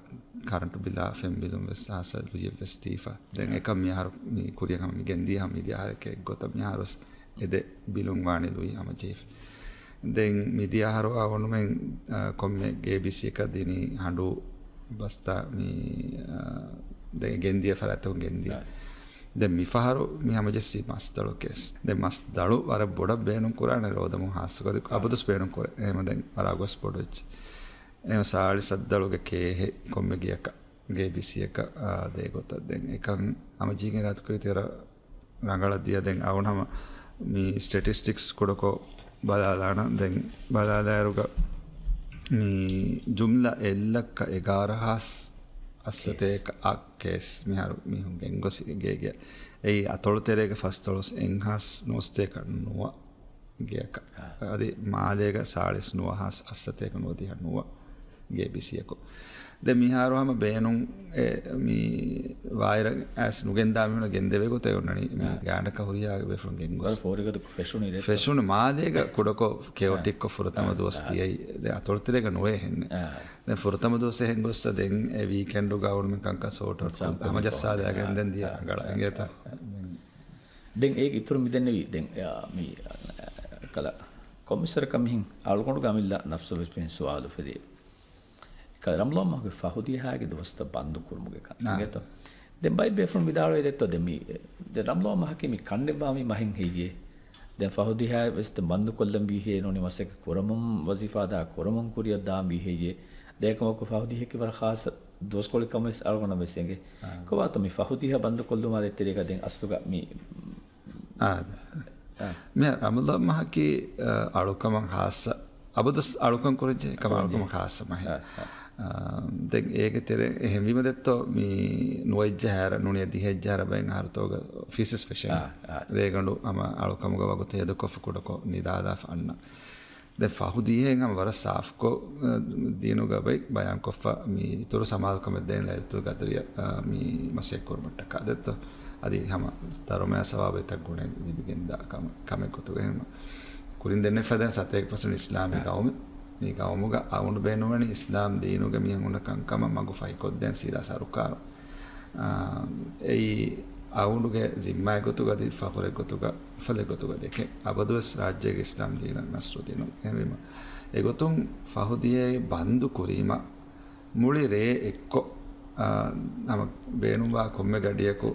ކަރަންޓު ބިލާ ފެން ބިލުން ވެސް ހާއްސަ ލުއިއެއް ވެސް ދީފަ. ދެން އެކަން މިހާރު މި ކުރިޔަށް ހަމަ މި ގެންދިޔަ ހަމަ މިދިޔަ އަހަރެކޭ އެއްގޮތަށް މިހާރު ވެސް އެ ދެ ބިލުން ވާނީ ލުއި ހަމަޖެހިފަ. ދެން މިދިޔަ އަހަރު އަޅުގަނޑުމެން، އާ، ކޮންމެ ގޭބީސީއަކަށް ދިނީ ހަނޑޫ ބަސްތައް މި، އާ، ދެން ގެންދިޔަ ފަރާތްތަކުން ގެންދިޔަ. ދެން މިފަހަރު މި ހަމަޖެއްސީ މަސްދަޅު ކޭސް. ދެން މަސްދަޅު ވަރަށް ބޮޑަށް ބޭނުން ކުރާނެ ރޯދަމު ހާއްސަކޮށް އަބަދުސް ބޭނުން ކުރޭ. އެހެމަ ދެން ވަރަށް ގޮސް ބޮޑު އެއްޗެއް. އެހެމަ ސާޅީސް ސައްދަޅުގެ ކޭހެއް ކޮންމެ ގެއަކަށް ގޭބީސީއަކަށް، އާ، ދޭ ގޮތަށް ދެން އެކަން ހަމަޖެހިގެން ރާތުކޮށް ތިޔަރަ ރަނގަޅަށް ދިޔަ. ދެން އަޅުން ހަމަ މި ސްޓެޓިސްޓިކްސް ކުޑަކޮށް ބަލާލާނަން. ދެން ބަލާލާއިރުގަ މި ޖުމްލަ އެއްލައްކަ އެގާރަ ހާސް އައްސަތޭކަ އަށް ކޭސް މިހާރު މީހުން ގެންގޮސް ގޭގެ. އެއީ އަތޮޅު ތެރޭގެ ފަސްދޮޅަސް އެއްހާސް ނުވަސަތޭކަ ނުވަ ގެއަކަށް. އާ. އަދި މާލޭގަ ސާޅީސް ނުވަ ހާސް އައްސަތޭކަ ނުވަދިހަ ނުވަ ގޭބީސީއަކު. ދެން މިހާރު ހަމަ ބޭނުން އެ، މި ވާއިރަށް އައިސް ނުގެންދާ މީހުންނަށް ގެންދެވޭ ގޮތެއް އޮންނަނީ. މި އާ. ގާނޑަކަށް ހުރިހާ ބޭފުޅުން ގެންގޮސް. ވަރަށް ފޯރިގަދަ ފެށުނީ ދެއްތޯ؟ ފެށުނު މާލޭގަ ކުޑަކޮށް ކެއޮޓިކްކޮށް ފުރަތަމަ އާ. ދުވަސް އާ. ތިޔައީ. ދެން އަތޮޅުތެރޭގަ ނުވޭ ހެންނެއް. އާ. ދެން ފުރަތަމަ ދުވަސް އެހެން ގޮއްސަ ދެން އެ ވީކެންޑުގަ އަޅުގަނޑުމެން ކަންކަން ސޯޓް އައުޓް ކޮށް ހަމަޖައްސާލައިގެން ދެން ދިޔަ ރަނގަޅަށް އިނގޭތޯ. ދެން ދެން އޭގެ އިތުރު މިދެންނެވި ދެން، އާ، މި، އާ، ކަލަ ކޮންމެސްވަރަކަށް މިހިން އަޅުގަނޑުގެ އަމިއްލަ ނަފްސަށް ވެސް މިހިން ސުވާލު އުފެދޭ. ކަލަ ރަމަޟާން މަހުގެ ފަހު ދިހައިގެ ދުވަސްތައް ބަންދު ކުރުމުގެ ކަން. އާ. އިނގޭތޯ؟ ދެން ބައެއް ބޭފުޅުން ވިދާޅުވޭ ދެއްތޯ ދެން މި، ދެން ރަމަޟާން މަހަކީ މި ކަންނެއްވާ މި މަހެއް ހެއްޔޭ؟ ދެން ފަހު ދިހައި ވެސް ދެން ބަންދު ކޮށްލަން ވީ ހެއްޔޭ؟ ނޫނީ މަސައްކަތް ކުރަމުން ވަޒީފާ އަދާ ކުރަމުން ކުރިއަށް ދާން ވީ ހެއްޔޭ؟ ދެން އެކަމަކު ފަހު ދިހައަކީ ވަރަށް ޚާއްޞަ ދުވަސްކޮޅެއް ކަމަށް ވެސް އަޅުގަނޑަށް ވެސް އެނގޭ. އާ. ކޮބާތޯ މި ފަހު ދިހަ ބަންދު ކޮށްލުމާ ދޭތެރޭގަ ދެން އަސްލުގަ މި، އާ. އާ. މި ރަމަޟާން މަހަކީ، އާ، އަޅުކަމަށް ޚާއްޞަ، އަބަދުސް އަޅުކަން ކުރަންޖެހޭ ކަމަށް ކުރަންޖެހޭ. އަޅުކަމަށް ޚާއްޞަ މަހެއް. އާ، އާ. އާ، ދެން އޭގެ ތެރެ އެހެންވީމަ ދެއްތޯ މި ނުވައެއްޖަހަރަ ނޫނީ ދިހައެއްޖަހަރަ ބައެއް އަހަރުތޯގަ އޮފީސް ވެސް ފެށޭނެ. އާ، އާ. ރޭގަނޑު ހަމަ އަޅުކަމުގަ ވަގުތު ހެދަކޮށްފަ ކުޑަކޮށް ނިދާލާފަ އަންނަ. ދެން ފަހު ދިހައިން ހަމަ ވަރަށް ސާފްކޮށް، އަ، ދީނުގަ ބައި ބަޔާންކޮށްފަ މި އިތުރު ސަމާލުކަމެއް ދޭން ލައިލަތުލް ގަދްރިއަށް، އަ، މި މަސައްކަތް ކުރުމަށްޓަކާ ދެއްތޯ. އަދި ހަމަ ދަރުމަޔާ ސަވާބު އެތައް ގުނައެއް ލިބިގެންދާ ކަމެއް، ކަމެއް ގޮތުގަ އެހެން. ކުރިން ދެންނެވިފަ ދެން ސަތޭކަ ޕަސެންޓް އިސްލާމީ އަ. ގައުމެއް. މި ގައުމުގަ އަޅުގަނޑު ބޭނުންވަނީ އިސްލާމް ދީނުގެ މީހުން ހުންނަ ކަންކަމަށް މަގު ފަހިކޮށްދޭން ސީދާ ސަރުކާރު. އާ، އެއީ އަޅުގަނޑުގެ ޒިންމާއެއް ގޮތުގަ އަދި ފަޚުރެއް ގޮތުގަ، ފަލެއް ގޮތުގަ ދެކެން. އަބަދުވެސް ރާއްޖޭގެ އިސްލާމް ދީނަށް ނަޞްރު ދިނުން. އެހެންވީމަ، އެގޮތުން ފަހު ދިހައި ބަންދު ކުރީމަ، މުޅި ރޭ އެއްކޮށް، އާ، ހަމަ ބޭނުންވާ ކޮންމެ ގަޑިއަކު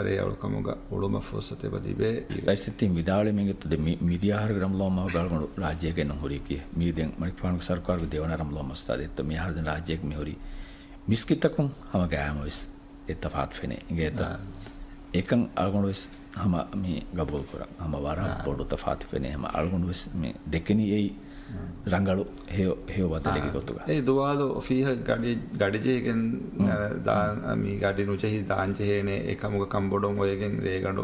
ރޭއަޅުކަމުގަ އުޅުމަށް ފުރުސަތެއް އެބަ ލިބޭ. ރައީސް ތިން ވިދާޅުވީމެއްގެ ތުދެ މި، މިދިޔަ އަހަރުގެ ރަމަޟާން މަހުގަ އަޅުގަނޑު ރާއްޖޭގައި ނުހުރީކީ. މީ ދެން މަނިކުފާނުގެ ސަރުކާރުގެ ދެވަނަ ރަމަޟާން މަސްތާ ދެއްތޯ މި އަހަރު ދެން ރާއްޖޭގެ މިހުރީ މިސްކިތަކުން ހަމަ ގައިމުވެސް އެއް ތަފާތު ފެނޭ. އިނގޭތޯ؟ އާ. އެކަން އަޅުގަނޑުވެސް ހަމަ މި ގަބޫލުކުރަން. ހަމަ ވަރަށް ބޮޑު ތަފާތު ފެނޭ. ހަމަ އަޅުގަނޑުވެސް މި ދެކެނީ އެއީ ރަނގަޅު ހެޔޮ، ހެޔޮ ބަދަލެއްގެ ގޮތުގަ. އެ ދުވާލު އޮފީހަށް ގަޑި، ގަޑިޖެހިގެން، އަ، ދާ، މި ގަޑި ނުޖެހި ދާންޖެހޭނެ އެކަމުގަ ކަންބޮޑުން އޮވެގެން ރޭގަނޑު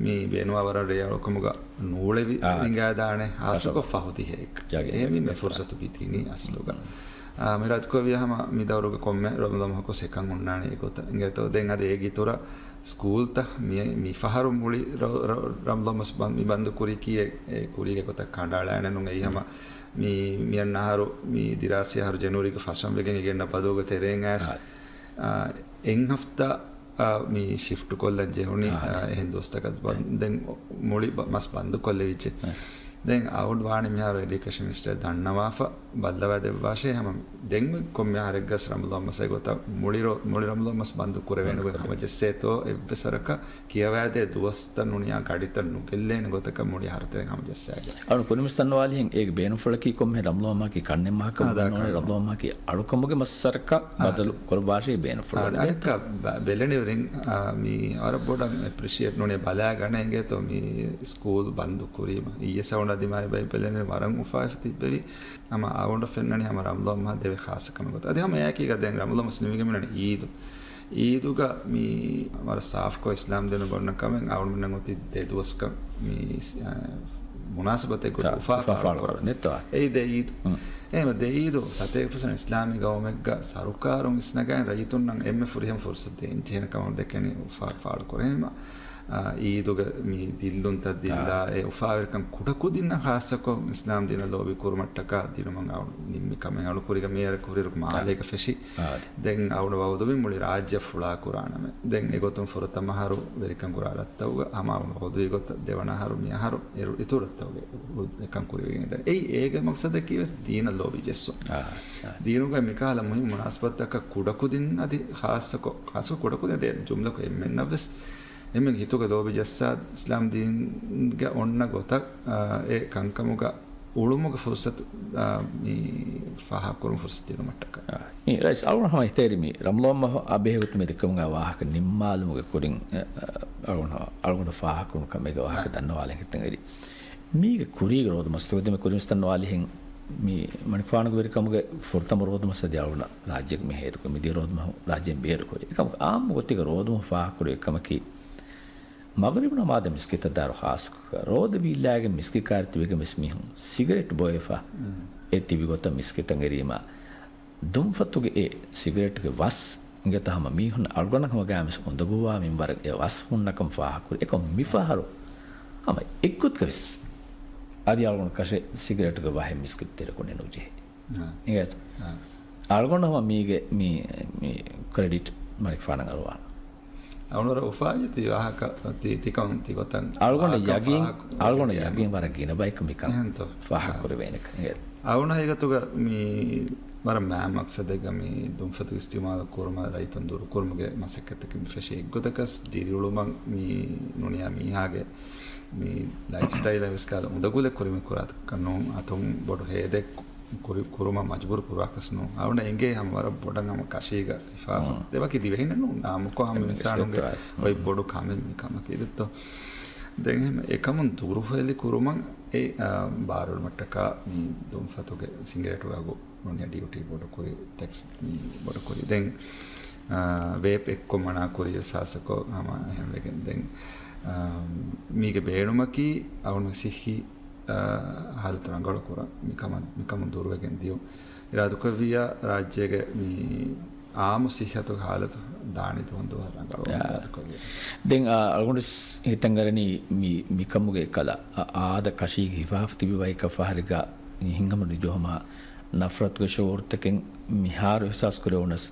މި ބޭނުވާ ވަރަށް ރޭއަޅުކަމުގަ ނޫޅެވި އާ، އިނގާދާނެ ހާއްސަކޮށް ފަހު ތިހައެއް. އެހެންވީމަ ފުރުސަތު ގިތީނީ އަސްލުގަ. އާ، މި ރައްދުކޮށްވިޔާ ހަމަ މި ދައުރުގެ ކޮންމެ ރަމަޟާން މަހަކު އެކަން ހުންނާނެ އެގޮތަށް. އިނގޭތޯ ދެން އަދި އޭގެ އިތުރަށް ސްކޫލްތައް މި، މި ފަހަރު މުޅި ރަ، ރަ، ރަމަޟާން މަސް ބަން، މި ބަންދު ކުރީކީ އެ، އެ ކުރީގެ ގޮތަށް ކަނޑައަޅާނެ ނޫން. އެއީ ހަމަ މި، މިއަންނަ އަހަރު މި ދިރާސީ އަހަރު ޖެނުއަރީގެ ފަށަން ވެގެން އިގެންނަ ބަދަލުގެ ތެރޭން އައިސް، އާ، އެއް ހަފްތާ އާ، މި ޝިފްޓް ކޮށްލަން ޖެހުނީ، އާ، އާ، އެހެން ދުވަސްތަކަށް ބަ، ދެން މުޅި ބަ، މަސް ބަންދު ކޮށްލެވިއްޖެ. ދެން އަވަޑް ވާނެ މިހާރު އެޑިއުކޭޝަން މިނިސްޓަރ ދަންނަވާފަ ބައްލަވާ ދެއްވާށޭ ހަމަ ދެން ކޮންމެ އަހަރެއްގަސް ރަމަޟާން މަސް ގޮތަށް މުޅި ރޯ، މުޅި ރަމަޟާން މަސް ބަންދު ކުރެވޭނެ ގޮތް ހަމަ ޖެއްސޭތޯ އެއްވެސް ވަރަކަށް ކިޔަވާދޭ ދުވަސްތައް ނޫނިޔާ ގަޑިތައް ނުގެއްލޭނެ ގޮތަކަށް މުޅި އަހަރުތެރެއިން ހަމަ ޖެއްސާގެ. އަޅު ކުރިމަސް ދަންނަވާލިހެން އޭގެ ބޭނުންފުޅަކީ ކޮންމެ ރަމަޟާން މަހަކީ ކަންނެއް މަހަކަށް އާ، ވަންނޯނެ ރަމަޟާން މަހަކީ އަޅުކަމުގެ މަސް ސަރަކަށް ބަދަލު ކުރައްވާށޭ ބޭނުންފުޅު. އާ، އަނެއްކާ ބަ، ބެލެނިވެރިން، އާ، މި ވަރަށް ބޮޑަށް އެޕްރިޝިއޭޓް ނޫނޭ ބަލާ ގަނެ އިނގޭތޯ މި ސްކޫލް ބަންދު ކުރީމަ. އިއްޔެ ސަވަނަ ދިމާއި ބައި ބެލެނި ވަރަށް އުފާވެފަ ތިއްބެވި. ހަމަ އަވަނޑަ ފެންނަނީ ހަމަ ރަމަޟާން މަހަށް ދެވޭ ޚާއްޞަ ކަމެއް ގޮތަށް. އަދި ހަމަ އެއާއެކީގަ ދެން ރަމަޟާން މަސް ނިމިގެން މިނަނީ އީދު. އީދުގަ މި ވަރަށް ސާފްކޮށް އިސްލާމް ދީނުގަ އޮންނަ ކަމެއް އަޅުމެންނަށް އޮތީ ދެ ދުވަސްކަން މި، އާ، މުނާސަބަތެއް ގޮތަށް އުފާ ފާޅު ކުރަން. އެއް ދެ އީދު. އެހެން ދެ އީދު ސަތޭކަ ޕަސެންޓް އިސްލާމީ ގައުމެއްގަ ސަރުކާރުން އިސްނަގައި ރައްޔިތުންނަށް އެންމެ ފުރިހަމަ ފުރުސަތެއް އިން ޖެހޭނެ ކަމަށް ދެކެނީ އުފާ ފާޅު ކުރެވީމަ. އާ، އީދުގެ މި ދިއްލުންތައް ދިއްލާ، އާ، އެ އުފާވެރިކަން ކުޑަކުދިންނަށް ޚާއްޞަކޮށް އިސްލާމް ދީނަށް ލޯބި ކުރުމަށްޓަކާ ދިނުމަށް އަޅު ނިންމި ކަމެއް އަޅު ކުރީގަ މިއަރަކު ހުރިއިރު މާލޭގަ ފެށި. ދެން އަޅު ވައުދުވި މުޅި ރާއްޖެ ފުޅާ ކުރާނަމެ. ދެން އެގޮތުން ފުރަތަމަ އަހަރު ވެރިކަން ކުރާ ރަށްތަކުގަ ހަމަ އަޅު ވައުދުވި ގޮތަށް ދެވަނަ އަހަރު މި އަހަރު އިތުރު ރަށްތަކުގައި އެކަން ކުރިވެގެން ދެން. އެއީ އޭގެ މަޤްޞަދަކީ ވެސް ދީނަށް ލޯބި ޖެއްސުން. ދީނުގައި މިކަހަލަ މުހިންމު މުނާސަބަތްތަކަށް ކުޑަކުދިން އަދި ޚާއްޞަކޮށް، ޚާއްޞަކޮށް ކުޑަކުދިން އަދި ޖުމްލަކޮށް އެންމެންނަށް ވެސް އެންމެން ހިތުގަ ލޯބި ޖައްސާ އިސްލާމް ދީންގަ އޮންނަ ގޮތަށް، އާ، އެ ކަންކަމުގަ އުޅުމުގެ ފުރުސަތު، އާ، މި ފާހަގަކުރުމުގެ ފުރުސަތު ދިނުމަށްޓަކާ. އާ، މި ރައީސް އަޅުގަނޑު ހަމަ ހިތޭރި މި ރަމަޟާން މަހު އާ ބެހޭގޮތުން މި ދެއްކެވުމުގެ ވާހަކަ ނިންމާލުމުގެ ކުރިން، އަ، އަ، އަޅުގަނޑު، އަޅުގަނޑު ފާހަގަކުރުން ކަމެއްގެ ވާހަކަ ދަންނަވާލަން ހިތަށް އެރި. މީގެ ކުރީގެ ރޯދު މަސްތަކުގެ ދެމެ ކުރިން ދަންނަވާލިހެން މި މަނިކުފާނުގެ ވެރިކަމުގެ ފުރަތަމަ ރޯދު މަސް އަދި އަޅުގަނޑަށް ރާއްޖޭގެ މި ހޭދަކޮށް މިދިޔަ ރޯދު މަހު ރާއްޖޭން ބޭރުކުރި. އެކަމަކު އާއްމު ގޮތެއްގަ ރޯދު މަހު ފާހަގަކުރި އެއްކަމަކީ، މަޣްރިބު ނަމާދަށް މިސްކިތަށް ދާއިރު ޚާއްޞަކޮށް، ރޯދަ ވީއްލާގެން މިސްކިތް ކާރި ތިބެގެން ވެސް މީހުން ސިގަރެޓް ބޮއެފަ، އެ ތިބި ގޮތަށް މިސްކިތަށް އެރީމަ، ދުންފަތުގެ އެ ސިގަރެޓްގެ ވަސް އިނގޭތަ ހަމަ މީހުން އަޅުގަނޑަށް ހަމަ ގާމިސް އުނދަގޫވާ މިންވަރަށް އެ ވަސް ހުންނަކަން ފާހަގަކުރި. އެކަމް މިފަހަރު ހަމަ އެއްގޮތަކަށް ވެސް އަދި އަޅުގަނޑު ކަށެއް ސިގަރެޓްގެ ވަހެއް މިސްކިތް ތެރެކުން ނުޖެހޭ. އިނގޭތަ؟ އަޅުގަނޑު ހަމަ މީގެ މި، މި ކްރެޑިޓް މަނިކުފާނަށް އަރުވާނަ. އަޅުގަނޑު އުފާވެއްޖެ ތި ވާހަކަ، ތި، ތިކަން ތިގޮތަށް ތި ގޮތަށް ވާހަކަ ޔަގީން، ފާހަގަ އަޅުގަނޑު ކުރެވިގެން. ޔަގީން ވަރަށް ގިނަ ބަޔަކަށް މިކަން އެހެންތޯ؟ ފާހަގަ ކުރެވޭނެ. އަޅުގަނޑު ހަގީގަތުގަ މި ވަރަށް މާ މަޤްޞަދެއްގަ މި ދުންފަތު އިސްތިޢުމާލު ކުރުމަށް ރައްޔިތުން ދުރުކުރުމުގެ މަސައްކަތްތަކެއް މި ފެށީ. އެއްގޮތަކަސް ދިރިއުޅުމަށް މި ނޫނިޔާ މީހާގެ މި ލައިފް ސްޓައިލަށް ވެސް ކަހަލަ އުނދަގުލެއް ކުރިމަތި ކުރާކަށް ނޫން، އަތުން ބޮޑު ހޭދައެއް ކުރި، ކުރުމަށް މަޖުބޫރު ކުރާކަސް ނޫން. އަޅުގަނޑަށް އެނގޭ ހަމަ ވަރަށް ބޮޑަށް ހަމަ ކަށީގަ ހިފާފަ. ދެ ވަކި ދިވެހިންނެއް ނޫން، އާއްމުކޮށް ހަމަ އިންސާނުންގެ އޮތް ބޮޑު ކަމެއް މި ކަމަކީ ދެއްތޯ. ދެން އެހެން އެކަމުން ދުރުހެލި ކުރުމަށް އެ، އާ، ބާރުއެޅުމަށްޓަކާ މި ދުންފަތުގެ ސިނގިރޭޓުގެ އަގު ނޫނިޔާ ޑިއުޓީ ބޮޑުކުރި، ޓެކްސް މި ބޮޑުކުރި. ދެން، އާ، ވޭޕް އެއްކޮށް މަނާކުރި ވެސް ހާއްސަކޮށް ހަމަ އެހެން ވެގެން. ދެން، އާ، މީގެ ބޭނުމަކީ އަޅުގަނޑު ސިއްހީ، އާ، ހާލަތު ރަނގަޅު ކުރަން. މިކަމަށް، މިކަމުން ދުރުވެގެން ދިޔުން. އިރާދަކުރެއްވިއްޔާ ރާއްޖޭގެ މި އާއްމު ސިއްހަތުގެ ހާލަތު ދާނީ ދުވަހުން ދުވަހަށް ރަނގަޅުވާން އާ. އިރާދަކުރެއްވިއްޔާ. ދެން، އާ، އަޅުގަނޑު ހިތަށް އަރަނީ މި، މިކަމުގެ ކަލަ، އާ، އާދަ ކަށީގެ ހިފާފަ ތިބި ބަޔަކަށް ފަހަރެއްގަ މި ހިނގަމުން ޖެހުމާ ނަފްރަތުގެ ޝުޢޫރުތަކެއް މިހާރު އިޙްސާސް ކުރެވުނަސް،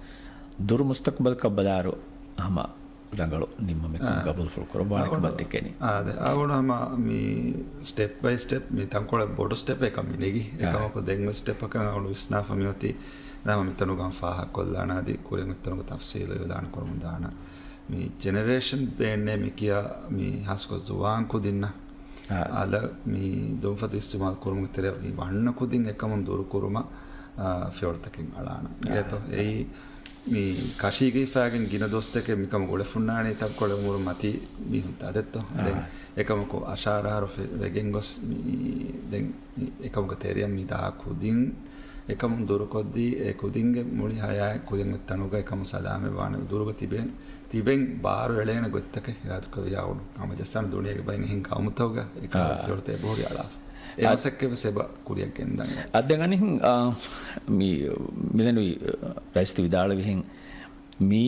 ދުރު މުސްތަޤްބަލަކަށް ބަލާއިރު ހަމަ ރަނގަޅު ނިންމުމެއްކަން އާ. ގަބޫލުފުޅު ކުރައްވާނެ ކަމަށް ދެކެނީ. އާދެ، އަޅުގަނޑު ހަމަ މި ސްޓެޕް ބައި ސްޓެޕް މި ތަންކޮޅެއް ބޮޑު ސްޓެޕެއް ކަމަށް ނެގި. އާ. އެކަމަކު ދެން މި ސްޓެޕަކަށް އަޅުގަނޑު ވިސްނާފަ މިއޮތީ ދާމަ މިތަނުގަ ފާހަގަކޮށްލާނަ އަދި ކުރިން މިތަނުގަ ތަފްސީލު އިޢުލާނު ކުރަމުން ދާނަ. މި ޖެނެރޭޝަން ބޭންނޭ މި ކިޔާ މި ހާސްކޮށް ޒުވާން ކުދިންނަށް އާ. އަލަށް މި ދުންފަތު އިސްތިޢުމާލު ކުރުމުގެ ތެރެއަށް މި ވަންނަ ކުދިން އެކަމުން ދުރުކުރުމަށް، އާ، ފިޔަވަޅުތަކެއް އަޅާނަ. އާ. އޭތޯ އެއީ މި ކަށީގައިފާގެން ގިނަ ދުވަސްތަކެއް މިކަމަށް އުޅެފުންނާނީ ތަންކޮޅެއް އުމުރުން މަތީ މީހުންތާ ދެއްތޯ. އާ. ދެން އެކަމަކު އަށާރަ އަހަރު ފެ-، ވެގެން ގޮސް މި ދެން މި އެކަމުގެ ތެރެއަށް މި ދާ ކުދިން އެކަމުން ދުރުކޮށްދީ، އެ ކުދިންގެ މުޅި ހަޔާތް ކުދިން އޮތް ތަނުގަ އެކަމުން ސަލާމަތް ވާނެ. ދުރުގަ ތިބެން، ތިބެން ބާރު އެޅޭނެ ގޮތްތަކެއް އިރާދަކުރެއްވިއްޔާ އަޅުގަނޑު ހަމަޖައްސާނަ ދުނިޔޭގެ ބައިން އެހެން ގައުމުތަކުގަ އެކަމުގެ އާ. ފިޔަވަޅުތައް އެބަހުރި އަޅާފަ. އެ އަ-، މަސައްކަތް ވެސް އެބަ ކުރިއަށް ގެންދަން. އަ، ދެން އަނެއް، އާ، މި، މިދެންނެވި ރައީސް ވިދާޅުވިހެން މީ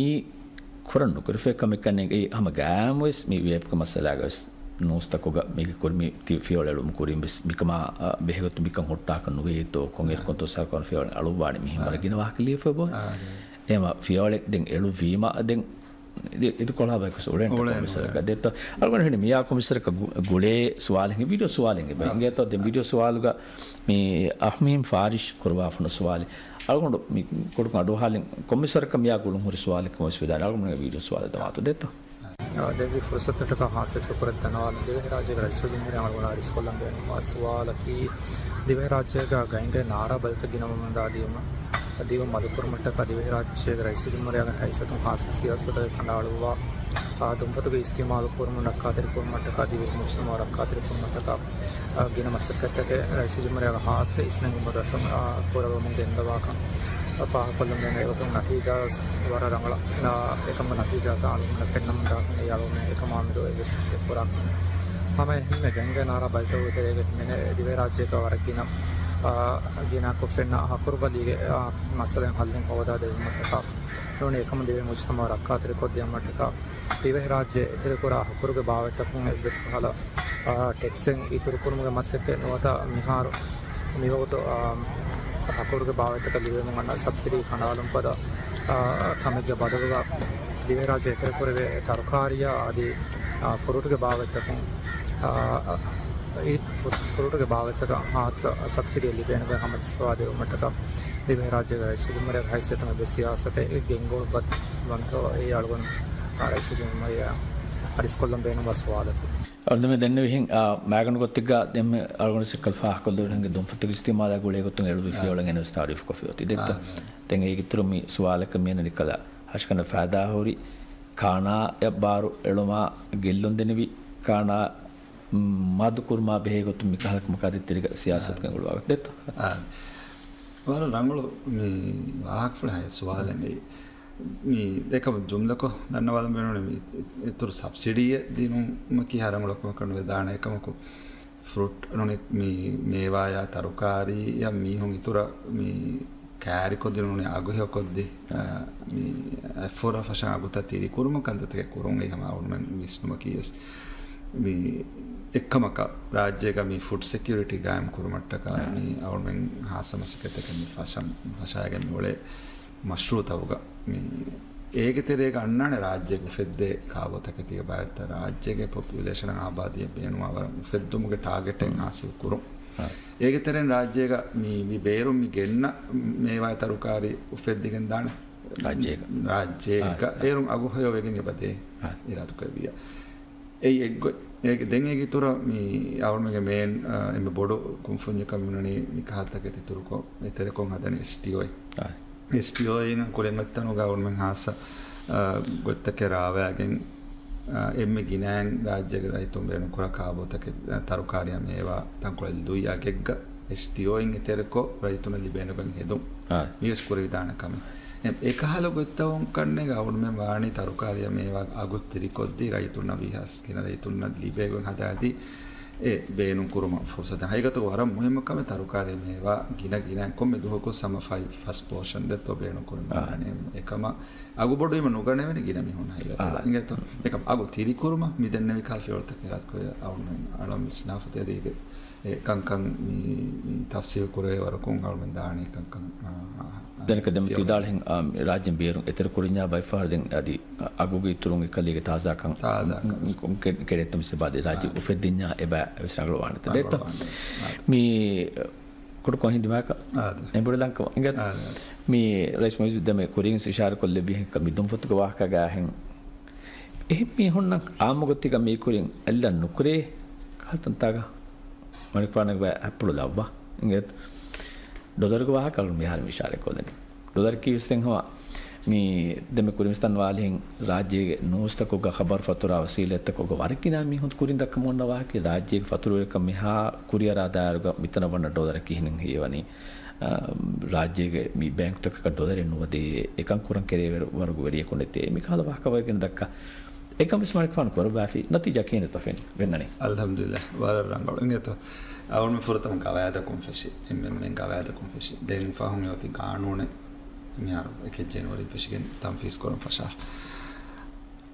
ކުރަން ނުކުރެފޭ ކަމެއްކަންނޭނގެ. އެއީ ހަމަ ގާއިމުވެސް މި ވޭޕްގެ މައްސަލާގަވެސް ނޫސްތަކުގަ މީގެ ކުރި މި ތި ފިޔަވަޅު އެޅުމު ކުރިން ވެސް މިކަމާ، އަ، ބެހޭގޮތުން މިކަން ހުއްޓާކަށް ނުވޭތޯ، ކޮންއިރަކުންތޯ ސަރުކާރުން ފިޔަވަޅު އަޅުއްވާނީ މިހެން ވަރަށް ގިނަ ވާހަކަ ލިޔެފަ ބޯ. އާ، އެހެން ފިޔަވަޅެއް ދެން އެޅުއްވީމަ ދެން އި-، އިތުރު ކޮޅާ ބަޔަކު ވެސް އުޅޭނެ އުޅޭނެ، ކޮންމެސް އުޅޭނެ. ވަރަކަށް ދެއްތޯ. އަޅުގަނޑު ހިނި މިޔާ ކޮންމެސް ވަރަކަށް ގު-، ގުޅޭ ސުވާލެއް، ވީޑިއޯ ސުވާލެއް އެބަ އާ. އިނގޭތޯ. ދެން ވީޑިއޯ ސުވާލުގަ މި އަހްމީމް ފާރިޝް ކުރަވާފަ ހުންނަ ސުވާލެއް. އަޅުގަނޑު މި ކުޑަކޮށް އަޑުއަހާލިން ކޮންމެސް ވަރަކަށް މިޔާ ގުޅުން ހުރި ސުވާލެއް ކޮންމެސް ވިދާޅުވާ. އަޅުގަނޑު ވީޑިއޯ ސުވާލެއް ދަމާތޯ ދެއްތޯ. އާ، ދެއްވި ފުރުސަތަށްޓަކާ ހާއްސަ ޝުކުރެއް ދަންނަވާލަން. ދިވެހިރާއްޖޭގެ ރައީސުލްޖުމްހޫރިއްޔާ އަޅުގަނޑަށް އަރިސްކޮށްލަން ބޭނުންވާ ސުވާލަކީ، ދިވެހިރާއްޖޭގަ ގައިންގައި ނާރާ ބަލިތައް ގިނަވަމުންދާ ދިޔުމަށް، ދިޔުމަށް މަދުކުރުމަށްޓަކާ ދިވެހިރާއްޖޭގެ ރައީސުލްޖުމްހޫރިއްޔާގެ ހައިސިއްޔަތުން ހާއްސަ ސިޔާސަތެއް ކަނޑައަޅުއްވާ، އާ، ދުންފަތުގެ އިސްތިޢުމާލު ކުރުމުން ރައްކާތެރިކުރުމަށްޓަކާ ދިވެހި މުޖްތަމަޢު ރައްކާތެރިކުރުމަށްޓަކާ، އާ، ގިނަ މަސައްކަތްތަކެއް ރައީސުލްޖުމްހޫރިއްޔާގެ ހާއްސަ އިސްނެން އެންމެ ދަށުން، އާ، ކުރައްވަމުން ގެންދަވާކަން، އާ، ފާހަގަކޮށްލަން ބޭނުން. އެގޮތުން ނަތީޖާ ވެސް ވަރަށް ރަނގަޅަށް، އާ، އެކަމުގެ ނަތީޖާތައް އަޅުގަނޑަށް ފެންނަމުންދާކަން އެއީ އަޅުގަނޑު އެކަމާ މެދު އެއްވެސް ކުރާ ކަމެއް. ހަމަ އެހެންމެ ގައިންގައި ނާރާ ބަލިތަކުގެ ތެރޭގައި ހިމެނޭ ދިވެހިރާއްޖޭގަ ވަރަށް ގިނަ، އާ، ގިނައަކު ފެންނަ ހަކުރުބަލީގެ، އާ، މައްސަލައިން ހައްލެއް ހޯދާ ދެވުމަށްޓަކާ ނޫނީ އެކަމުން ދިވެހި މުޖްތަމަޢު ރައްކާތެރިކޮށްދިޔުމަށްޓަކާ ދިވެހިރާއްޖެ އެތެރެކުރާ ހަކުރުގެ ބާވަތްތަކުން އެއްވެސް ކަހަލަ، އާ، ޓެކްސެއް އިތުރުކުރުމުގެ މަސައްކަތް ނުވަތަ މިހާރު މިވަގުތު، އާ، ހަކުރުގެ ބާވަތްތަކަށް ލިބެމުން އަންނަ ސަބްސިޑީ ކަނޑާލުން ފަދަ، އާ، ކަމެއްގެ ބަދަލުގަ ދިވެހިރާއްޖެ އެތެރެކުރެވޭ ތަރުކާރީއާ އަދި، އާ، ފުރޫޓުގެ ބާވަތްތަކުން، އާ، އެ ފު-، ފުރޫޓުގެ ބާވަތްތަކަށް ހާއްސަ ސަބްސިޑީއެއް ލިބޭނެގޮތް ހަމަޖައްސަވާ ދެވުމަށްޓަކާ ދިވެހިރާއްޖޭގެ ރައީސުލްޖުމްހޫރިއްޔާގެ ހައިސިއްޔަތުން އެއްވެސް ސިޔާސަތެއް ގެންގުޅުއްވަންތޯ އެއީ އަޅުގަނޑު ރައީސުލްޖުމްހޫރިއްޔާ އަރިސްކޮށްލަން ބޭނުންވާ ސުވާލަކީ. އަޅުގަނޑުމެން ދެންނެވިހެން، އާ، މައިގަނޑު ގޮތެއްގަ ދެންމެ އަޅުގަނޑު ސިކަލް ފާހަގަކޮށްލެވުނު ހިނގި ދުންފަތުގެ އިޖްތިމާލާ ގުޅޭ ގޮތުން އެޅުވި އާ. ފިޔަވަޅެއް އެންވެސް ތާރީފުކޮށްފި އޮތީ ދެއްތޯ. އާ. ދެން އޭގެ އިތުރު މި ސުވާލަކަށް މިއަންނަނީ ކަލަ ހަށިގަނޑަށް ފައިދާހުރި ކާނާއަށް ބާރު އެޅުމާ ގެއްލުން ދެނިވި ކާނާ މަދުކުރުމާ ބެހޭ ގޮތުން މި ކަހަލަ ކަމަކާ ދޭތެރޭގަ ސިޔާސަތު އާ. ގެންގުޅުވާ ގޮތް ދެއްތޯ. އާ. ވަރަށް ރަނގަޅު މި ވާހަކަފުޅެއް ހައި ސުވާލެއް އެއީ. މި އެކަމަ ޖުމްލަކޮށް ދަންނަވާލަން ބޭނުން މި އިތުރު ސަބްސިޑީއެއް ދިނުމަކީ ހަ ރަނގަޅު ކަމަކަށް ނުވެދާނެ. އެކަމަކު ފްރޫޓް ނޫނީ މި މޭވާޔާ ތަރުކާރީއަށް މީހުން އިތުރަށް މި ކާރިކޮށްދިނުނީ އަގުހެޔޮކޮށްދީ، އާ، މި އެއްފަހަރާ ފަށަން އަގުތައް ތިރިކުރުމަށް ކަންތައްތަކެއް ކުރުން. އެހެން އަޅުމެން ވިސްނުމަކީ ވެސް މި އެއްކަމަކަށް ރާއްޖޭގަ މި ފުޑް ސެކިއުރިޓީ ގާއިމް ކުރުމަށްޓަކާ އާ. މި އަޅުމެން ހާއްސަ މަސައްކަތްތަކެއް މި ފަށަން ފަށާގެން މި އުޅޭ މަޝްރޫއުތަކުގަ މި އޭގެ ތެރޭގަ އަންނާނެ ރާއްޖޭގަ އުފެއްދޭ ކާބޯތަކެތީގެ ބާވަތްތައް ރާއްޖޭގެ ޕޮޕިއުލޭޝަނަށް އާބާދީއަށް ބޭނުންވާ ވަރަށް އުފެއްދުމުގެ ޓާގެޓެއް ހާސިލް ކުރުން. އާ. އޭގެ ތެރެއިން ރާއްޖޭގަ މި، މި ބޭރުން މި ގެންނަ މޭވާ ތަރުކާރީ އުފެއްދިގެން ދާނެ. ރާއްޖޭގަ. ރާއްޖޭގަ. އާ. އޭރުން އަގު ހެޔޮވެގެން އެބަދޭ އާ. އިރާދަކުރެއްވިއްޔާ. އެއީ އެއްގޮތް. އޭގެ، ދެން އޭގެ އިތުރަށް މި އަޅުމެންގެ މޭން، އާ، އެންމެ ބޮޑު ކުންފުންޏަކަށް މިނުނީ މި ކަހަލަ ތަކެތި އިތުރުކޮށް، އެތެރެކޮށް ހަދަނީ އެސްޓީއޯއެއް. އާ. އެސްޓީއޯއިން ކުރިން އޮތްތަނުގަ އަޅުމެން ހާއްސަ، އާ، ގޮތްތަކެއް ރާވައިގެން، އާ، އެންމެ ގިނައިން ރާއްޖޭގެ ރައްޔިތުން ބޭނުންކުރާ ކާބޯތަކެއް، އާ، ތަރުކާރީއާ މޭވާ ތަންކޮޅެއް ލުއި އަގެއްގަ އެސްޓީއޯއިން އެތެރެކޮށް ރައްޔިތުންނަށް ލިބޭނެގޮތް ހެދުން. އާ. މިވެސް ކުރެވިދާނެ ކަމެއް. އެ، އެކަހަލަ ގޮތްތަކުން ކަންނޭގަ އަޅުމެން ވާނީ ތަރުކާރީއާ މޭވާ އަގު ތިރިކޮށްދީ ރައްޔިތުންނަށް ވީހާވެސް ގިނަ ރައްޔިތުންނަށް ލިބޭގޮތް ހަދާދީ އެ ބޭނުން ކުރުމަށް ފުރުސަތެއް. ހަގީގަތުގަ ވަރަށް މުހިއްމު ކަމެއް ތަރުކާރީ މޭވާ ގިނަ ގިނައިން ކޮންމެ ދުވަހަކު ސަމަ ފައި ފަސް ޕޯޝަން ދެއްތޯ ބޭނުން ކުރަން އާ. އެކަމަށް އަގު ބޮޑުވީމަ ނުގަނެވޭނެ ގިނަ މީހުން ހަގީގަތުގަ. އާ. އިނގޭތޯ؟ އެކަމަށް އަގު ތިރިކުރުމަށް މި ދެންނެވި ކަހަލަ ފިޔަވަޅުތަކެއް އިރާދަކުރެއްވިއްޔާ އަޅުމެން އަޅަން ވިސްނާފަ ތިޔަދީގެ އެ ކަންކަން މި، މި ތަފްސީލް ކުރެވޭ ވަރަކުން އަޅުމެން ދާނީ ކަންކަން، އާ، އާ، ދެން ކަ ދެން ފިޔަވަޅު. ތި ވިދާޅުވިހެން، އާ، ރާއްޖޭން ބޭރުން އެތެރެ ކުރިންޏާ ބައެއްފަހަރު ދެން އަދި އަގުގެ އިތުރުން އެކަލޭގެ ތާޒާކަން ތާޒާކަން. ކެ-، ކެޑެއްތަ މިސް އެބަ އަދި ރާއްޖެ އާ. އުފެއްދިންޏާ އެބަ ވެސް ރަނގަޅުވާނެތަ ދެއްތޯ؟ ރަނގަޅުވާނެ. އާ. މި ކޮން ހިނދި މާކަ އާދެ. އެނބުރިލަންކަ އިނގޭތަ؟ އާދެ. މި ރައީސް މުއިއްޒު ދެމެ ކުރިން އިޝާރަކޮށްލެއްވި ހެންކަ މި ދުންފަތުގެ ވާހަކަގައިހެން އެހެން މީހުންނަށް އާއްމުގޮތީގަ މީކުރިން އެއްލަން ނުކުރޭ ކަހަލަ ތަންތާގަ މަނިކުފާނަށް ބައި އަތްޕުޅު ލައްވާ އިނގޭތަ؟ ޑޮލަރުގެ ވާހަކަ އަޅުން މިހާރު އިޝާރަކޮށްލަނީ. ޑޮލަރަކީ ވެސް ދެން ހަމަ މި ދެމެ ކުރިން ވިސްނަން ވާލިހެން ރާއްޖޭގެ ނޫސްތަކުގަ ޚަބަރު ފަތުރާ ވަސީލަތްތަކުގަ ވަރަށް ގިނަ މީހުން ކުރިން ދައްކަމުން އޮންނަ ވާހަކަ ރާއްޖޭގެ ފަތުރުވެރިކަން މިހާ ކުރިއަރާ ދާއިރުގަ މިތަނަށް ވަންނަ ޑޮލަރަކީ ހިނިން ހީވަނީ، އާ، ރާއްޖޭގެ މި ބޭންކުތަކަކަށް ޑޮލަރެއް ނުވަދޭ، އެކަން ކުރަން ކެރިޔަރު ވަރުގެ ވެރިޔަކު ނެތޭ، މި ކަހަލަ ވާހަކަ ވަރަށް ގިނަ ދައްކާ. އެކަން ވެސް މަނިކުފާނު ކުރައްވާފި، ނަތީޖާ ކިހިނެއްތޯ ފެން-، ފެންނަނީ؟ އަލްޙަމްދުލިއްލާހް، ވަރަށް ރަނގަޅު. އިނގޭތޯ، އަޅުން ފުރަތަމަ ގަވާއިދަކުން ފެށި، އެމްއެމްއެން ގަވާއިދަކުން ފެށި. ދެން ފަހުން އެ އޮތީ ގާނޫނެއް މިހާރު އެކެއް ޖެނުއަރީން ފެށިގެން ތަންފީޒް ކުރަން ފަށާފަ.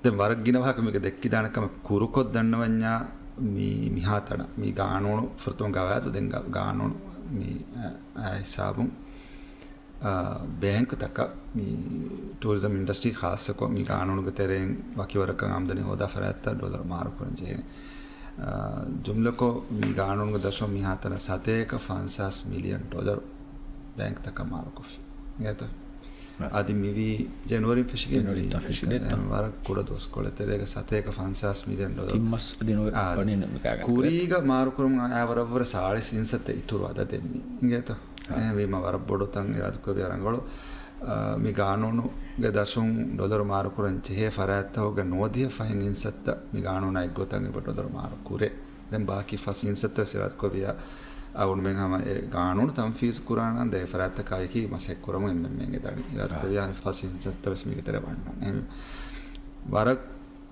ދެން ވަރަށް ގިނަ ވާހަކަ މީގަ ދެއްކިދާނެ ކަމެއް ކުރުކޮށް ދަންނަވަންޏާ މި-، މިހާތަނަށް މި ގާނޫނު ފުރަތަމަ ގަވާއިދު ދެން ގާ-، ގާނޫނު މި އަ-، އާ ހިސާބުން، އާ، ބޭންކުތަކަށް މި ޓޫރިޒަމް އިންޑަސްޓްރީ ޚާއްޞަކޮށް މި ގާނޫނުގެ ތެރެއިން ވަކިވަރަކަށް އާމްދަނީ ހޯދާ ފަރާތްތައް ޑޮލަރު މާރުކުރަން ޖެހޭނެ. އާ، ޖުމްލަކޮށް މި ގާނޫނުގެ ދަށުން މިހާތަނަށް ސަތޭކަ ފަންސާސް މިލިއަން ޑޮލަރު ބޭންކްތަކަށް މާރުކޮށްފި. އިނގޭތަ؟ އަދި މިވީ ޖެނުއަރީން ފެށިގެން ޖެނުއަރީން މި ތަން ފެށިގެން އެ، ދެއްތަ؟ ވަރަށް ކުޑަ ދުވަސްކޮޅެއް ތެރޭގަ ސަތޭކަ ފަންސާސް މިލިއަން ޑޮލަރު. ތިން މަސް އަދި ނުވެ އާ، ވަނީ ނަމަ ކާގަނޑު. ކުރީގަ މާރުކުރުމުން އައި ވަރަށްވުރެ ސާޅީސް އިންސައްތަ އިތުރު އަދަދެއް މި. އިނގޭތަ؟ އާ. އެހެންވީމަ ވަރަށް ބޮޑު ތަން އިރާދަކުރެއްވިޔާ ރަނގަޅު. އާ، މި ގާނޫނުގެ ދަށުން ޑޮލަރު މާރުކުރަން ޖެހޭ ފަރާތްތަކުގެ ނުވަދިހަ ފަހެއް އިންސައްތަ މި ގާނޫނާ އެއްގޮތަށް އެބަ ޑޮލަރު މާރު ކުރޭ. ދެން ބާކީ ފަސް އިންސައްތަ ވެސް އިރާދަކުރެއްވިޔާ އަޅުގަނޑުމެން ހަމަ އެ ގާނޫނު ތަންފީޒު ކުރާނަން ދޭ ފަރާތްތަކާއެކީ މަސައްކަތް ކުރަމުން އެމްއެމްއެން އެދާނެ. އިރާދަކުރެއްވިޔާ ފަސް އިންސައްތަ ވެސް މީގެ ތެރެ ވަންނަން. އެހެން ވަރަށް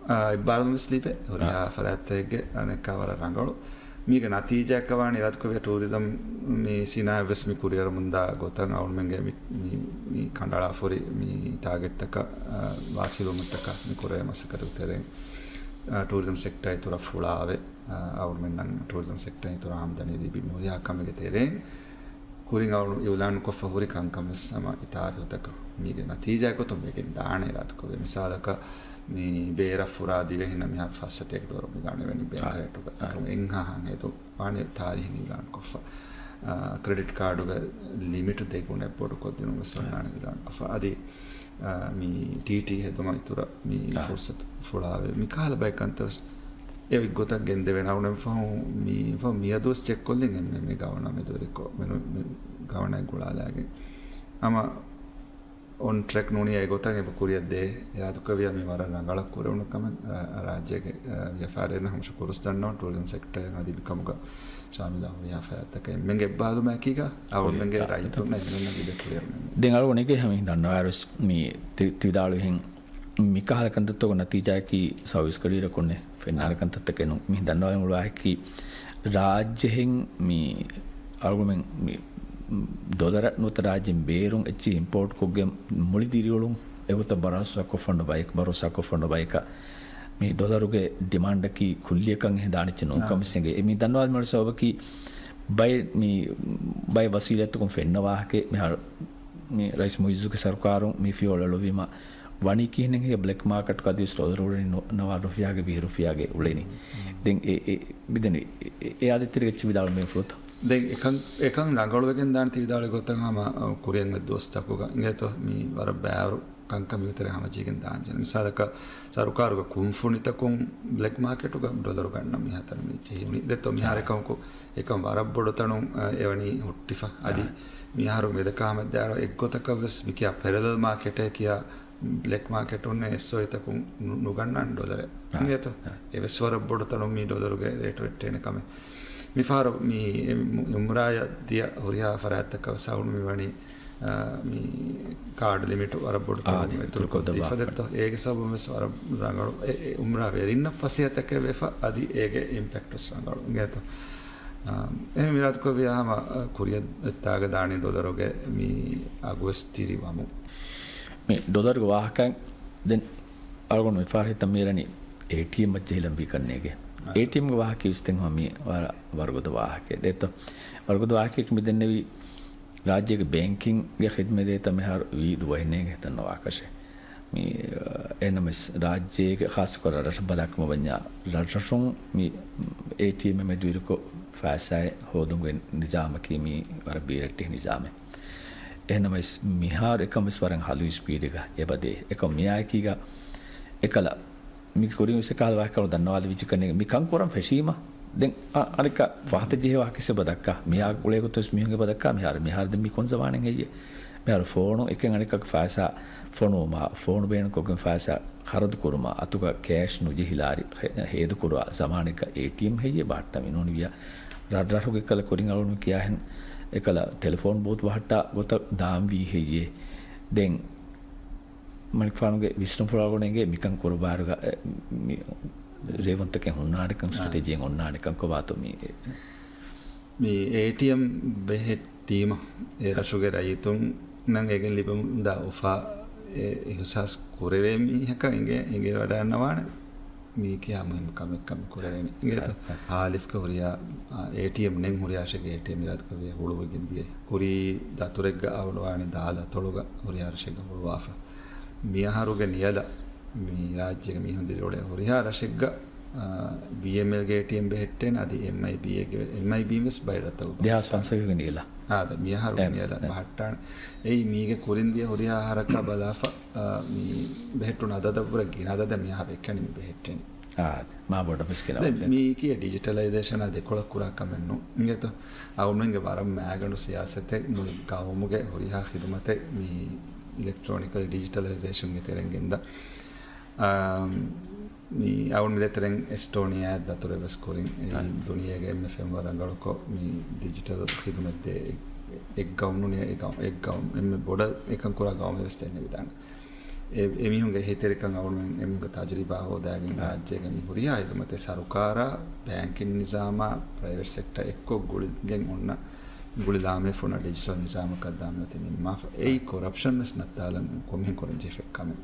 އާ، އެއްބާރުން ވެސް ލިބޭ. ހުރިހާ އާ. ފަރާތްތަކެއްގެ އަނެއްކާ ވަރަށް ރަނގަޅު. މީގެ ނަތީޖާއަކަށް ވާނީ އިރާދަކުރެއްވިޔާ ޓޫރިޒަމް މި ސިނާއަތް ވެސް މި ކުރިއަރަމުންދާ ގޮތަށް އަޅުމެންގެ މި، މި، މި ކަނޑައަޅާފަހުރި މި ޓާގެޓްތަކަށް، އާ، ވާސިލުވުމަށްޓަކާ މި ކުރެވޭ މަސައްކަތުގެ ތެރެއިން، އާ، ޓޫރިޒަމް ސެކްޓާ އިތުރަށް ފުޅާވެ، އާ، އަޅުމެންނަށް ޓޫރިޒަމް ސެކްޓާ އިތުރަށް އާމްދަނީ ލިބި މި ހުރިހާ ކަމެއްގެ ތެރެއިން ކުރިން އަޅު އިއުލާނުކޮށްފަ ހުރި ކަންކަން ވެސް ހަމަ އެ ތާރީހުތަކަށް މީގެ ނަތީޖާ ގޮތުން ވެގެން ދާނެ އިރާދަކުރެއްވިޔާ. މިސާލަކަށް މި ބޭރަށް ފުރާ ދިވެހިންނަށް މިހާރު ފަސް ސަތޭކަ ޑޮލަރު މި ގަނެވެނީ ބޭންކް ރޭޓުގަ. އާ. އެކަމު އެންހާހާން ހެދުން ވާނެ ތާރީހެއް އިއުލާނުކޮށްފަ. އާ، ކްރެޑިޓް ކާޑުގެ ލިމިޓު ދެގުނެއް ބޮޑުކޮށްދިނުން ވެސް އާ. އޮންނާނެ އިއުލާނުކޮށްފަ. އަދި، އާ، މި ޓީޓީ ހެދުމަށް އިތުރަށް މި އާ. ފުރުސަތު ފުޅާވެ. މި ކަހަލަ ބައެއް ކަންތައް ވެސް އެ އޮތް ގޮތަށް ގެންދެވޭނެ. އަޅުގަނޑު ފަހުން މި، ފަހުން މިއަދުވެސް ޗެކްކޮށްލިން އެންމެ މި ގަވަނަ މެދުވެރިކޮށް، މެ، މި ގަވަނައެއް ގުޅާލާގެން. ހަމަ އޮން ޓްރެކް ނޫނީ އެ ގޮތަށް އެބަ ކުރިއަށް ދޭ. އިރާދަކުރެއްވިޔާ މި ވަރަށް ރަނގަޅަށް ކުރެވުނު ކަމެއް، އަ، ރާއްޖޭގެ، އަ، ވިޔަފާރިއެއް ހަމަ ޝުކުރު ދަންނަވަން ޓޫރިޒަމް ސެކްޓަރ އަދި މިކަމުގަ ޝާމިލާ ހުރިހާ ފަރާތްތަކަށް އެންމެންގެ އެއްބާރުލުމަކީގަ އަޅުގަނޑުމެންގެ ރައްޔިތުންނަށް އެންމެންނަށް ލިބޭ ކުރިއަރު ނިންމުން. ދެން އަޅުގަނޑު އެނގޭ ހަމަ ދަންނަވާއިރުވެސް މި ތި-، ތިވިދާޅުވިހެން މިކަހަލަ ކަންތައްތަކުގެ ނަތީޖާއަކީ ސަރވިސް ކަޑިއިރަކުންނެއް ފެންނާނެ ކަންތައްތަކެއް ނޫން. މި ދަންނަވާލަން އުޅުވާހަކީ ރާއްޖެހެން މި އަޅުގަނޑުމެން މި ޑޮލަރަށް ނުވަތަ ރާއްޖެއިން ބޭރުން އެއްޗެއް އިމްޕޯޓް ކޮށްގެން މުޅި ދިރިއުޅުން އެގޮތަށް ބަރޯސާކޮށްފަ އޮންނަ ބަޔަކަށް، ބަރޯސާކޮށްފަ އޮންނަ ބަޔަކަށް މި ޑޮލަރުގެ ޑިމާންޑަކީ ކުއްލިއަކަށް އެހެން ދާނެއްޗެއް ނޫންކަން ވެސް އެނގޭ. މި ދަންނަވާލުމުގެ ސަބަބަކީ ބައެއް މި، ބައެއް ވަސީލަތްތަކުން ފެންނަ ވާހަކައެއް މިހާރު މި ރައީސް މުއިއްޒުގެ ސަރުކާރުން މި ފިޔަވަޅު އެޅުއްވީމަ ވަނީ ކިހިނެއް ހެއްޔޭ ބްލެކް މާކެޓްގަ އަދިވެސް ޑޮލަރު އުޅެނީ ނު-، ނަވާ ރުފިޔާގެ ވިހި ރުފިޔާގެ އުޅެނީ. ދެން އެ، އެ، މިދެން އެ، އެ، އެ އާދެ ތިރި އެއްޗެއް ވިދާޅުވީމަ ފުރަތަމަ. ދެން އެކަން، އެކަން ރަނގަޅުވެގެން ދާނެ ތި ވިދާޅުވި ގޮތަށް ހަމަ، އަ، ކުރިއަށް އޮތް ދުވަސްތަކުގަ އިނގޭތޯ މި ވަރަށް ބައިވަރު ކަންކަން މިތެރެ ހަމަޖެހިގެން ދާންޖެހޭ. މިސާލަކަށް ސަރުކާރުގެ ކުންފުނިތަކުން ބްލެކް މާކެޓުގަ ޑޮލަރު ގަންނަން މިހާތަނަށް މި ޖެހި އުޅެނީ. ދެއްތޯ މިހާރު އާ. އެކަމަކު އެކަން ވަރަށް ބޮޑު ތަނުން، އަ، އެވަނީ ހުއްޓިފަ. އަދި އާ. މިހާރު މެދަކާމެއް ދާއިރު އެއްގޮތަކަށް ވެސް މިކިޔާ ޕެރަލަލް މާކެޓޭ ކިޔާ ބްލެކް މާކެޓުން އެސްއޯއީތަކުން ނު-، ނުގަންނަން ޑޮލަރެއް. އާ. އިނގޭތޯ؟ އާ. އެވެސް ވަރަށް ބޮޑު ތަނުން މި ޑޮލަރުގެ ރޭޓު ވެއްޓޭނެ ކަމެއް. މިފަހަރު މި އު-، އުމްރާޔަށް ދިޔަ ހުރިހާ ފަރާތްތަކަށް ވެސް އަޅުގަނޑު މި ވަނީ، އާ، މި ކާޑް ލިމިޓު ވަރަށް ބޮޑު ތަނުން އާދެ، އިތުރުކޮށްދީފަ ދެއްތޯ. އޭގެ ސަބަބުން ވެސް ވަރަށް ރަނގަޅު އެ، އެ އުމްރާ ވެރިންނަށް ފަސޭހަތަކެއް ވެފަ އަދި އޭގެ އިމްޕެކްޓް ވެސް ރަނގަޅު އިނގޭތޯ. އާ، އެހެން އިރާދަކުރެއްވިޔާ ހަމަ، އާ، ކުރިއަށް އޮތްތާގަ ދާނީ ޑޮލަރުގެ މި އަގުވެސް ތިރިވަމުން. މި ޑޮލަރުގެ ވާހަކައިން ދެން އަޅުގަނޑު މިފަހަރު ހިތަށް މިއެރަނީ އޭޓީއެމްއަށް ޖެހިލަން ވީ ކަންނޭގެ. އާ. އޭޓީއެމްގެ ވާހަކަ ވިސްތެން ހަމަ މި ވަރަށް ވަރުގަދަ ވާހަކައެއް ދެއްތޯ. ވަރުގަދަ ވާހަކައެއް މި ދެންނެވީ ރާއްޖޭގެ ބޭންކިންގެ ޚިދުމަތް ދޭތަ މިހާރު ވީ ދުވަހެއް ނޭނގެ ހިތަށް ނަވާކަށެއް. މި، އެހެންނަމަވެސް ރާއްޖޭގެ ޚާއްޞަކޮށް ރަށްރަށަށް ބަލާކަމަށް ވަންޏާ ރަށްރަށުން މި އޭޓީއެމް މެދުވެރިކޮށް ފައިސާއެއް ހޯދުމުގެ ނިޒާމަކީ މީ ވަރަށް ބީރައްޓެހި ނިޒާމެއް. އެހެންނަމަވެސް މިހާރު އެކަން ވެސް ވަރަށް ހަލުވި ސްޕީޑެއްގަ އެބަދޭ. އެކަމް މިއާއެކީގަ އެކަލަ މި ކުރިން ވެސް އެކަހަލަ ވާހަކަ ދަންނަވާލެވިއްޖެ ކަންނޭނގެ މި ކަން ކުރަން ފެށީމަ. ދެން އަ-، އަނެއްކާ ފަހަތަށް ޖެހޭ ވާހަކަ ވެސް އެބަ ދައްކާ. މިހާ ގުޅޭ ގޮތަށް ވެސް މީހުން އެބަ ދައްކާ. މިހާރު، މިހާރު ދެން މި ކޮން ޒަމާނެއް ހެއްޔޭ؟ މިހާރު ފޯނު އެކެއް އަނެއްކާ ފައިސާ ފޮނުވުމާ، ފޯނު ބޭނުންކޮށްގެން ފައިސާ ޚަރަދު ކުރުމާ، އަތުގަ ކޭޝް ނުޖެހިލާ އަރި ހެ-، ހޭދަ ކުރުވާ ޒަމާނެއްގަ އޭޓީއެމް ހެއްޔޭ ބަހައްޓަން މިނޫނިވިޔާ. ރަށްރަށުގެ ކަލަ ކުރިން އަޅުން ކިޔާހެން އެކަލަ ޓެލެފޯން ބޫތު ބަހައްޓާ ގޮތަށް ދާންވީ ހެއްޔޭ؟ ދެން މަނިކުފާނުގެ ވިސްނުންފުޅާ ގުޅޭ މިކަން ކުރު ބާރުގަ، އެ، މި ރޭވުންތަކެއް ހުންނާނެކަން، އާ. ސްޓްރެޓެޖީއެއް ހުންނާނެކަން ކޮބާތޯ މި، އެ. މި އޭޓީއެމް ބެހެއްޓީމަ، އެ ރަށުގެ ރައްޔިތުންނަށް އެގެން ލިބެމުންދާ އުފާ، އެ، އިހުސާސް ކުރެވޭ މީހަކަށް އެނގޭ، އެނގޭ ވަޑައިގަންނަވާނެ. މީ ކިހާ މުހިންމު ކަމެއްކަން ކުރެވޭނީ. އިނގޭތޯ؟ އާ. ހާލިފްގެ ހުރިހާ، އާ، އޭޓީއެމް ނެތް ހުރިހާ ރަށެއްގެ އޭޓީއެމް އިރާދަކުރެއްވިއްޔާ ހުޅުވިގެން ދިޔަ. ކުރީ ދަތުރެއްގަ އަޅުވާނީ ދާލަ އަތޮޅުގަ ހުރިހާ ރަށެއްގަ ހުޅުވާފަ. މިއަހަރުގެ ނިޔަލަށް މި ރާއްޖޭގެ މީހުން ދިރިއުޅޭ ހުރިހާ ރަށެއްގަ، އާ، ބީއެމްއެލްގެ އޭޓީއެމް ބެހެއްޓޭނެ، އަދި އެމްއައިބީއެއްގެ، އެމްއައިބީން ވެސް ބައެއް ރަށްތަކުގަ ދެހާސް ފަންސަވީހުގެ ނިޔަލަށް. އާދެ، މިއަހަރުގެ ނިޔަލަށް ބަހައްޓާނެ. އެއީ މީގެ ކުރިން ދިޔަ ހުރިހާ އަހަރަކާ ބަލާފަ، އާ، މި ބެހެއްޓުނު އަދަދަށްވުރެ ގިނަ އަދަދެއް މިއަހަރު އެކަނި މި ބެހެއްޓެނީ. އާ، މާ ބޮޑަށް ވެސް ގިނަ ދެން އަދަދެއް. މީ ކިޔޭ ޑިޖިޓަލައިޒޭޝަނާ ދެކޮޅަށް ކުރާ ކަމެއް ނޫން. އިނގޭތޯ؟ އަޅުމެންގެ ވަރަށް މާގަނޑު ސިޔާސަތެއް މުޅި ގައުމުގެ ހުރިހާ ޚިދުމަތެއް މި އިލެކްޓްރޯނިކަލް ޑިޖިޓަލައިޒޭޝަންގެ ތެރެއިން ގެންދާ. އާ، މި އަޅުން މި ދޭތެރެއިން އެސްޓޯނިއާއަށް ދަތުރެއް ވެސް ކުރިން. އެއީ އާ. ދުނިޔޭގެ އެންމެ ފެންވަރަށް ރަނގަޅުކޮށް މި ޑިޖިޓަލް ޚިދުމަތްދޭ އެއް، އެއްގައުމު ނޫނީ، އެއްގައުމު، އެއްގައުމު، އެންމެ ބޮޑަށް އެކަން ކުރާ ގައުމެއް ވެސް ދެންނެވިދާނެ. އެ، އެމީހުންގެ އެހީތެރިކަން އަޅުން އެމީހުންގެ ތަޖުރިބާ ހޯދާގެން އާ. ރާއްޖޭގެ މި ހުރިހާ ހިދުމަތެއް ސަރުކާރާ، ބޭންކިން ނިޒާމާ، ޕްރައިވެޓް ސެކްޓާ އެއްކޮށް ގުޅިގެން އޮންނަ ގުޅި ލާމެހިފުޅުންނާ ޑިޖިޓަލް ނިޒާމަކަށް ދާން އޮތީ ނިންމާފަ. އެއީ ކޮރަޕްޝަން ވެސް ނައްތާލަން ކޮމިހެން ކުރަން ޖެހިފަ ކަމެއް.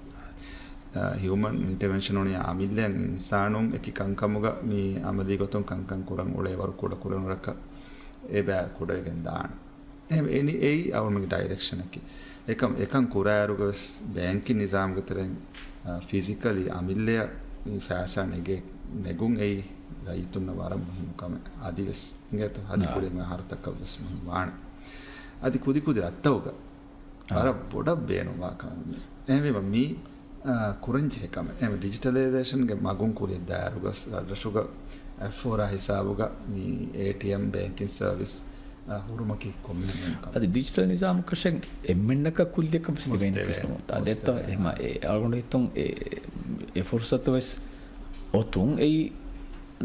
އާ، ހިއުމަން އިންޓަވެންޝަން ވަނީ އަމިއްލައަށް އިންސާނުން އެކި ކަންކަމުގަ މި އަމަލީ ގޮތުން ކަންކަން ކުރަން އުޅޭ ވަރު ކުޑަކުރަން ވަރަކަށް އެބަ ކުޑަވެގެން ދާނެ. އެހެން އެނި އެއީ އަޅުމެންގެ ޑައިރެކްޝަނަކީ. އެކަމް، އެކަން ކުރާއިރުގަ ވެސް ބޭންކިން ނިޒާމުގެ ތެރެއިން، އާ، ފިޒިކަލީ އަމިއްލައަށް މި ފައިސާ ނެގޭ، ނެގުން އެއީ ރައްޔިތުންނަށް ވަރަށް މުހިންމު ކަމެއް. އަދި ވެސް އިނގޭތޯ؟ އަދި އާ. ކުރީމަ އަހަރުތަކަށް ވެސް މުހިންމު ވާނެ. އަދި ކުދިކުދި ރަށްތަކުގަ އާ. ވަރަށް ބޮޑަށް ބޭނުންވާ ކަމެއް މީ. އެހެންވީމަ މީ، އާ، ކުރަންޖެހޭ ކަމެއް. އެހެން ޑިޖިޓަލައިޒޭޝަންގެ މަގުން ކުރިއަށް ދާއިރުގަ ރަށްރަށުގަ އެއްފަހުރާ ހިސާބުގަ މި އޭޓީއެމް ބޭންކިން ސަރވިސް، އާ، ހުރުމަކީ ކޮންމެހެން ކަމެއް. އަދި ޑިޖިޓަލް ނިޒާމަކަށެއް އެންމެންނަކަށް ކުއްލިއަކަށް ވެސް ތިބޭނެ ކިސްނު. އަދި އެއްތޯ އެހެމަ އެ އަޅުގަނޑު ހިތުން އެ، އެ ފުރުސަތު ވެސް އޮތުން އެއީ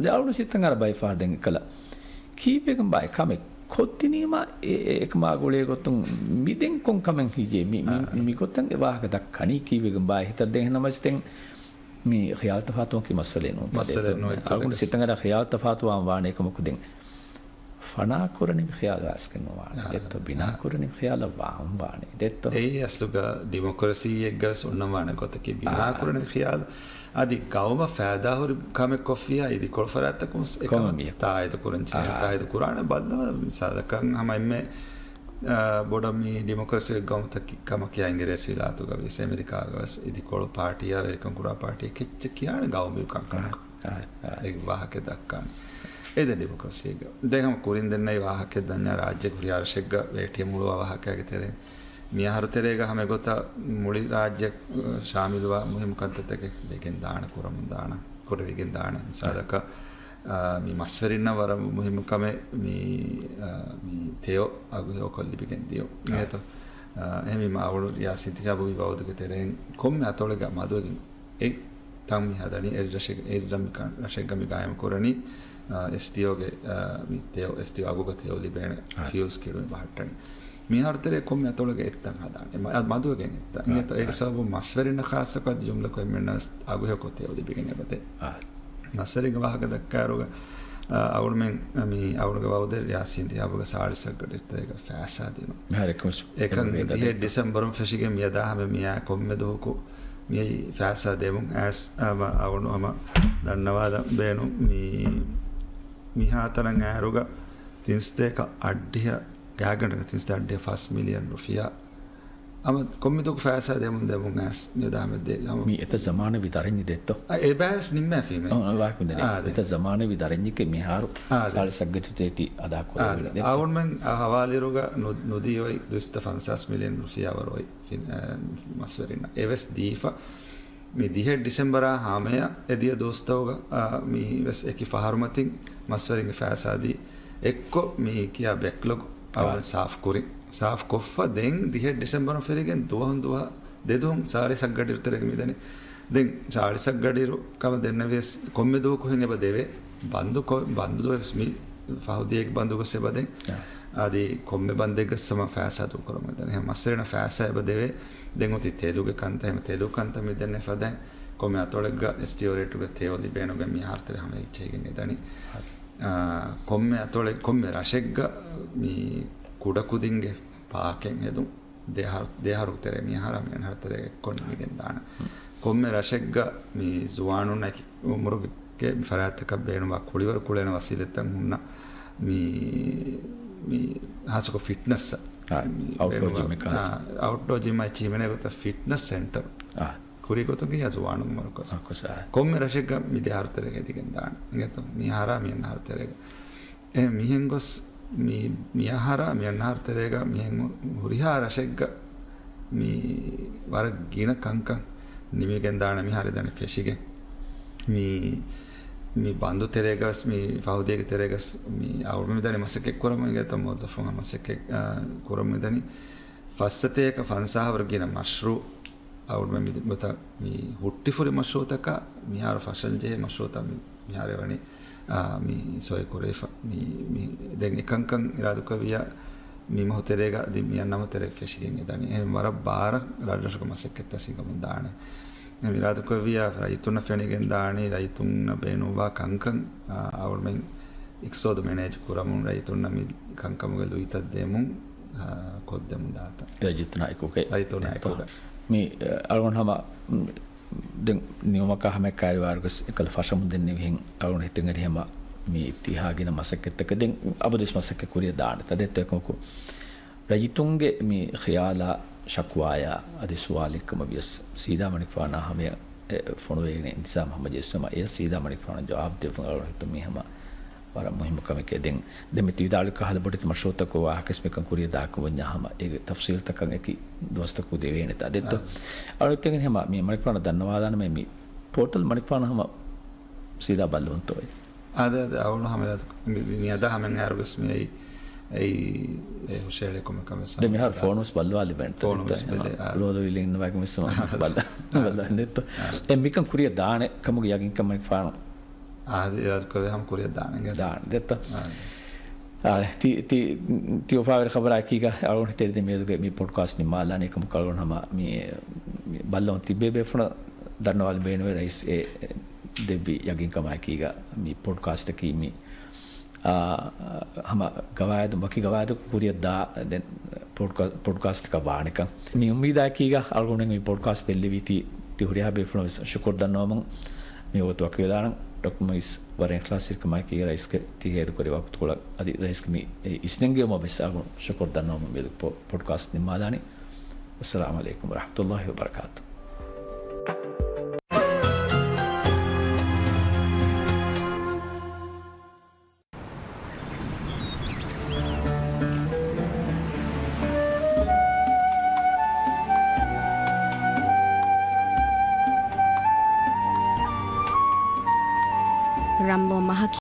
ދެ އަޅުގަނޑު ސިތަނގަރ ބައިފާ ދެން ކަލަ ކީއްވެގެން ބާއި ކަމެއް ކޮށްދިނީމަ އެ، އެ، އެކަމާ ގުޅޭ ގޮތުން މި ދެން ކޮން ކަމެއް ހިޖޭ؟ މި، މި، އާ. މި ގޮތަށް އެ ވާހަކަ ދައްކަނީ ކީއްވެގެން ބާއި ހިތަށް ދޭ ނަމަސް ދެން މި ޚިޔާލު ތަފާތުވުމަކީ މައްސަލައެއް ނޫން. މައްސަލައެއް ނޫން. އަޅުގަނޑު ސިތަނގަރ ޚިޔާލު ތަފާތުވާން ވާނެ އެކަމަކު ދެން ފަނާ ކުރަނިވި ޚިޔާލު އައިސްގެން ނުވާނެ. އާ. ދެއްތޯ ބިނާ އާ. ކުރަނިވި ޚިޔާލަށް ވާން ވާނެ. ދެއްތޯ؟ އެއީ އަސްލުގަ ޑިމޮކްރަސީއެއްގަ ވެސް އޮންނަން ވާނެ ގޮތަކީ ބިނާ އާ. ކުރަނިވި ޚިޔާލު. އަދި ގައުމަށް ފައިދާހުރި ކަމެއް ކޮށްފިއްޔާ އިދިކޮޅު ފަރާތްތަކުން އެކަމަށް ކޮންމެ މީހަކު. ތާއީދު ކުރަން ޖެހޭ، އާ. ތާއީދު ކުރާނެ ބައްލަވާ މިސާލަކަށް ހަމަ އެންމެ، އާ، ބޮޑަށް މި ޑިމޮކްރަސީ ގައުމުތަކެއް ކަމަކީ އިނގިރޭސި ވިލާތުގަ ވިޔަސް އެމެރިކާގަ ވެސް އިދިކޮޅު ޕާޓީއާ ވެރިކަން ކުރާ ޕާޓީ ކެއްޗެއް ކިޔާނެ ގައުމީ ކަންކަމަކަށް. އާ، އާ. އެ ވާހަކަ ދައްކާނެ. އެ ދެން ޑިމޮކްރަސީގަ. ދެން ހަމަ ކުރިން ދެންނެވި ވާހަކަ ދަންޏާ ރާއްޖޭގެ ހުރިހާ ރަށެއްގަ އޭޓީއެމް ހުޅުވާ ވާހަކައިގެ ތެރެއިން މިއަހަރު ތެރޭގަ ހަމަ އެގޮތަށް މުޅި ރާއްޖެ ޝާމިލުވާ މުހިއްމު ކަންތައްތަކެއް ވެގެން ދާނެ، ކުރަމުން ދާނެ، ކުރެވިގެން ދާނެ. މިސާލަކަށް، އާ، މި މަސްވެރިންނަށް ވަރަށް މުހިއްމު ކަމެއް މި، އާ، މި ތެޔޮ އަގުހެޔޮކޮށް ލިބިގެން ދިޔުން. އާ. އިނގޭތޯ؟ އާ، އެހެންވީމަ އަޅުގަނޑު ރިޔާސީ އިންތިޚާބުގެ ވައުދުގެ ތެރެއިން ކޮންމެ އަތޮޅެއްގަ މަދުވެގެން އެ ތަން މި ހަދަނީ، އެއް ރަށެއް، އެއް ރަށް މި ކަ-، ރަށެއްގަ މި ގާއިމު ކުރަނީ، އާ، އެސްޓީއޯގެ، އާ، މި ތެޔޮ، އެސްޓީއޯ އަގުގަ ތެޔޮ ލިބޭނެ އާ. ފިއުލް ސްކީމެއް ބަހައްޓަނީ. މިހާރު ތެރޭ ކޮންމެ އަތޮޅެއްގަ އެއްތަން ހަދާނެ. އެ މަ-، އަ، މަދުވެގެން އެއްތަން. އާ، އިނގޭތޯ؟ އޭގެ އާ. ސަބަބުން މަސްވެރިންނަށް ޚާއްޞަކޮށް އަދި ޖުމްލަކޮށް އެންމެންނަށް ވެސް އަގުހެޔޮކޮށް ތެޔޮ ލިބިގެން އެބަދޭ. އާ. މަސްވެރިންގެ ވާހަކަ ދައްކާއިރުގަ، އާ، އަޅުމެން، އަ، މި އަޅުގަނޑުގެ ވައުދެއް ރިޔާސީ އިންތިޚާބުގަ ސާޅީސް އަށް ގަޑިތައް ތެރޭގަ ފައިސާ ދިނުން. މިހާރު އެކަމަސް އެކަން އެންމެ ދިހަ ވޭދަ ޑިސެމްބަރުން ފެށިގެން މިއަދާ ހަމަ މިއާ ކޮންމެ ދުވަހަކު މިއީ ފައިސާ ދެމުން އައިސް، އަ، މަ-، އަޅުގަނޑު ހަމަ ދަންނަވާލަން ބޭނުން. މި، މިހާތަނަށް އައިރުގަ ތިންސަތޭކަ އަށްޑިހަ، ގާތްގަނޑަކަށް ތިންސަތޭކަ އަށްޑިހަ ފަސް މިލިއަން ރުފިޔާ ހަމަ ކޮންމެ ދުވަހަކު ފައިސާ ދެމުން ދެމުން އައިސް މި ދާމެއް ދޭ. ހަމަ މި އެތައް ޒަމާނެއް ވި ދަރަންޏި ދެއްތޯ؟ އާ، އެ ބައިވެސް ނިންމައިފީމޭ. އާ، ވާހަކަ ދެނެ. އާ، ދެ. އެތައް ޒަމާނެއް ވި ދަރަންޏެކޭ މިހާރު އާ، ދެ. ސާޅީސް ސައްގަޓިތޭޓި އަދާ ކުރެވޭނެ ދެއްތޯ؟ އާ، އަޅުމެން އަ، ހަވާލިއިރުގަ ނު، ނުދީ އޮތް ދުއިސައްތަ ފަންސާސް މިލިއަން ރުފިޔާ ވަރު އޮތް ފި، އަ، މަސްވެރިންނަށް. އެވެސް ދީފަ. މި ދިހައެއް ޑިސެމްބަރާ ހަމަޔަށް އެދިޔަ ދުވަސްތަކުގަ، އާ، މި ވެސް އެކި ފަހަރުމަތިން މަސްވެރިންގެ ފައިސާ ދީ އެއްކޮށް މި ކިޔާ ބެކްލޮގް އަ. އަޅުގަނޑު ސާފް ކުރިން. ސާފް ކޮށްފަ ދެން ދިހައެއް ޑިސެމްބަރުން ފެށިގެން ދުވަހުން ދުވަހަށް ދެ ދުވަހުން ސާޅީސް ސައްގަޑިއިރު ތެރޭގަ މިދަނީ. ދެން ސާޅީސް ސައްގަޑިއިރު ކަމަށް ދެންނެވިޔަސް ކޮންމެ ދުވަހަކު ހެން އެބަ ދެވޭ. ބަންދު ކޮ، ބަންދު ދުވަސް މި ފަހު ދިޔައީގެ ބަންދު ގޮސް އެބަ ދެން. އާ. އަދި ކޮންމެ ބަންދެއްގަސް ހަމަ ފައިސާ ދޫކުރަމުން ދަނީ. ހަމަ މަސްވެރިންނަށް ފައިސާ އެބަ ދެވޭ. ދެން އޮތީ ތެލުގެ ކަންތައް، ހަމަ ތެލު ކަންތައް މި ދެންނެވި ފަދައިން ކޮންމެ އަތޮޅެއްގަ އެސްޓީއޯ ރޭޓުގަ ތެޔޮ ލިބޭނެ ގޮތް މިހާރު ތެރޭ ހަމަ އެއްޗެހިގެން އެދަނީ. އާ، ކޮންމެ އަތޮޅެއް، ކޮންމެ ރަށެއްގަ މި ކުޑަކުދިންގެ ޕާކެއް ހެދުން. ދެ އަހަރު، ދެ އަހަރު ތެރޭ، މި އަހަރާ މި އަންހަރު ތެރޭގަ އެއްކޮށް ނިމިގެން ދާނެ. ކޮންމެ ރަށެއްގަ މި ޒުވާނުންނަށް އެކި އުމުރުގެ ފަރާތްތަކަށް ބޭނުންވާ ކުޅިވަރު ކުޅޭނެ ވަސީލަތްތައް ހުންނަ މި، މި ހާއްސަކޮށް ފިޓްނަސް އާ، އައުޓްޑޯ ޖިމް އެއް ކަހަލަ. އާ، އައުޓްޑޯ ޖިމް އައި ޗީމެނޭ ގޮތަށް ފިޓްނަސް ސެންޓަރ. އާ. ކުރި ގޮތުން ކިޔާ ޒުވާނުން މަރުކަޒު. މަރުކަޒު، އާ. ކޮންމެ ރަށެއްގަ މި ދެ އަހަރު ތެރޭގަ ހެދިގެން ދާނެ. އިނގޭތޯ؟ މި އަހަރާ މި އަންނަ އަހަރު ތެރޭގަ. އެ މިހެން ގޮސް މި، މި އަހަރާ މި އަންނަ އަހަރު ތެރޭގަ މިހެން ހުރިހާ ރަށެއްގަ މި ވަރަށް ގިނަ ކަންކަން ނިމިގެން ދާނެ މިހާރު ދަނީ ފެށިގެން. މި، މި ބަންދު ތެރޭގަސް، މި ފަހުދީގެ ތެރޭގަސް، މި އަޅުގަނޑު މި ދަނީ މަސައްކަތް ކުރަމުން އިނގޭތޯ މުވައްޒަފުން މަސައްކަތް، އާ، ކުރަމުން ދަނީ. ފައްސަތޭކަ ފަންސާހަށް ވަރަށް ގިނަ މަޝްރޫއު އަޅުގަނޑު މި ގޮތަށް މި ހުއްޓިފުރި މަޝްރޫއުތަކާ މިހާރު ފަށަން ޖެހޭ މަޝްރޫއުތައް މި، މިހާރު ވަނީ، އާ، މި ސޮއި ކުރެވިފަ. މި، މި ދެން އެކަންކަން އިރާދުކުރެއްވިޔާ މި މަހު ތެރޭގަ އަދި މި އަންނަ މަހު ތެރޭގަ ފެށިގެން އެދަނީ. އެހެން ވަރަށް ބާރަށް ރަށްރަށުގެ މަސައްކަތްތައް ހިނގަމުން ދާނެ. އެ އިރާދަކުރެއްވިޔާ ރައްޔިތުންނަށް ފެނިގެން ދާނީ ރައްޔިތުންނަށް ބޭނުންވާ ކަންކަން، އާ، އަޅުމެން އިޤްތިޞާދު މެނޭޖް ކުރަމުން، ރައްޔިތުންނަށް މި ކަންކަމުގެ ލުއިތައް ދެމުން، އާ، ކޮށްދެމުން ދާތަން. ރައްޔިތުންނާ އެކުގައި. ރައްޔިތުންނާ އެކުގައި. މި، އަޅުގަނޑު ހަމަ، ދެން ނިމުމަކާ ހަމަ އެއްކައިރިވާރުގަސް އެކަލަ ފަށަމުން ދެންނެވިހެން އަޅުގަނޑު ހިތަށް އެރި ހަމަ މި ތިހާ ގިނަ މަސައްކަތްތަކެއް ދެން އަބަދުވެސް މަސައްކަތް ކުރިއަށް ދާނެ. ތަދެއްތޯ އެކަމަކު ރައްޔިތުންގެ މި ޚިޔާލާ ޝަކުވާޔާ އަދި ސުވާލެއްކަމަށް ވިޔަސް ސީދާ މަނިކުފާނާ ހަމަޔަށް އެ ފޮނުވެގެން އިންތިޒާމް ހަމަޖެއްސުމަށް އެޔަށް ސީދާ މަނިކުފާނަށް ޖަވާބު ދެއްވުން އަޅުގަނޑު ހިތުން މީ ހަމަ ވަރަށް މުހިއްމު ކަމެކޭ. ދެން، ދެން މި ތި ވިދާޅުވި ކަހަލަ ބޮޑެތި މަޝްރޫއުތަކުގެ ވާހަކަވެސް މިކަން ކުރިއަށް ދާކަން ވަންޏާ ހަމަ އޭގެ ތަފްސީލްތަކަށް އެކި ދުވަސްތަކު ދެވޭނެތާ ދެއްތޯ؟ އާ. އަޅުގަނޑު ހިތުން ހަމަ މި މަނިކުފާނަށް ދަންނަވާލާނަމޭ މި ޕޯޓަލް މަނިކުފާނަށް ހަމަ ސީދާ ބައްލަވަންތޯ އޭ؟ އާދެ، އާދެ، އަޅުގަނޑު ހަމަ މި، މި، މި އަދާ ހަމައަށް އައިއިރުވެސް މި އެއީ، އެއީ، އެ ހުށައެޅޭ ކޮންމެ ކަމެއް ދެން މިހާރު ސާފު ފޯނުވެސް ބައްލަވާލިބޭނެ. ފޯނުވެސް ބެލޭ، އާ. ރޯދަ ވިލިން ވަގެ މިސް ބައްލަ، ބައްލަ ދެއްތޯ؟ އާ. އެ މިކަން ކުރިއަށް ދާނެ ކަމުގެ ޔަގީންކަން މަނިކުފާނު. އާދެ، އިރާދަކުރެއްވިޔާ ހަމަ ކުރިއަށް ދާނެ. ދާނެ، ދެއްތޯ؟ އާ. އާ، ތި، ތި، ތި އުފާވެރި ޚަބަރާ އެކީގަ އަޅުގަނޑު ހިތަށް އެރި ދެން މިއަދުގެ މި ޕޮޑްކާސްޓް ނިންމާލާނީ ކަމަކު އަޅުގަނޑު ހަމަ މި، މި ބައްލަވަން ތިއްބޭ ބޭފުޅުން ދަންނަވާލަން ބޭނުންވޭ ރައީސް އެ ދެއްވި ޔަގީންކަމާއެކީގަ މި ޕޮޑްކާސްޓަކީ މި، އާ، ހަމަ ގަވާއިދު، ވަކި ގަވާއިދު ކުރިއަށް ދާ ދެން ޕޮޑްކާ، ޕޮޑްކާސްޓަކަށް ވާނެކަން. މި އުއްމީދާއެކީގަ އަޅުގަނޑު މި ޕޮޑްކާސްޓް ބެއްލެވީތީ ތި ހުރިހާ ބޭފުޅުން ވެސް ޝުކުރު ދަންނަވަމުން މި ވަގުތު ވަކިވެލާނަން. ޑޮކްޓަރ މުއިސް ވަރަށް އިޚްލާޞްތެރިކަމާއެކީގަ ރައީސްގެ ތި ހޭދަކުރި ވަގުތުކޮޅަށް އަދި ރައީސްގެ މި އިސްނެންގެވުމަށް ވެސް އަޅުގަނޑު ޝުކުރު ދަންނަވަމުން މި ޕޮ، ޕޮޑްކާސްޓް ނިންމާލާނީ. އައްސަލާމު ޢަލައިކުމް ވަރަޙްމަތުﷲ ވަބަރަކާތުހު. ރަމްޟާން މަހަކީ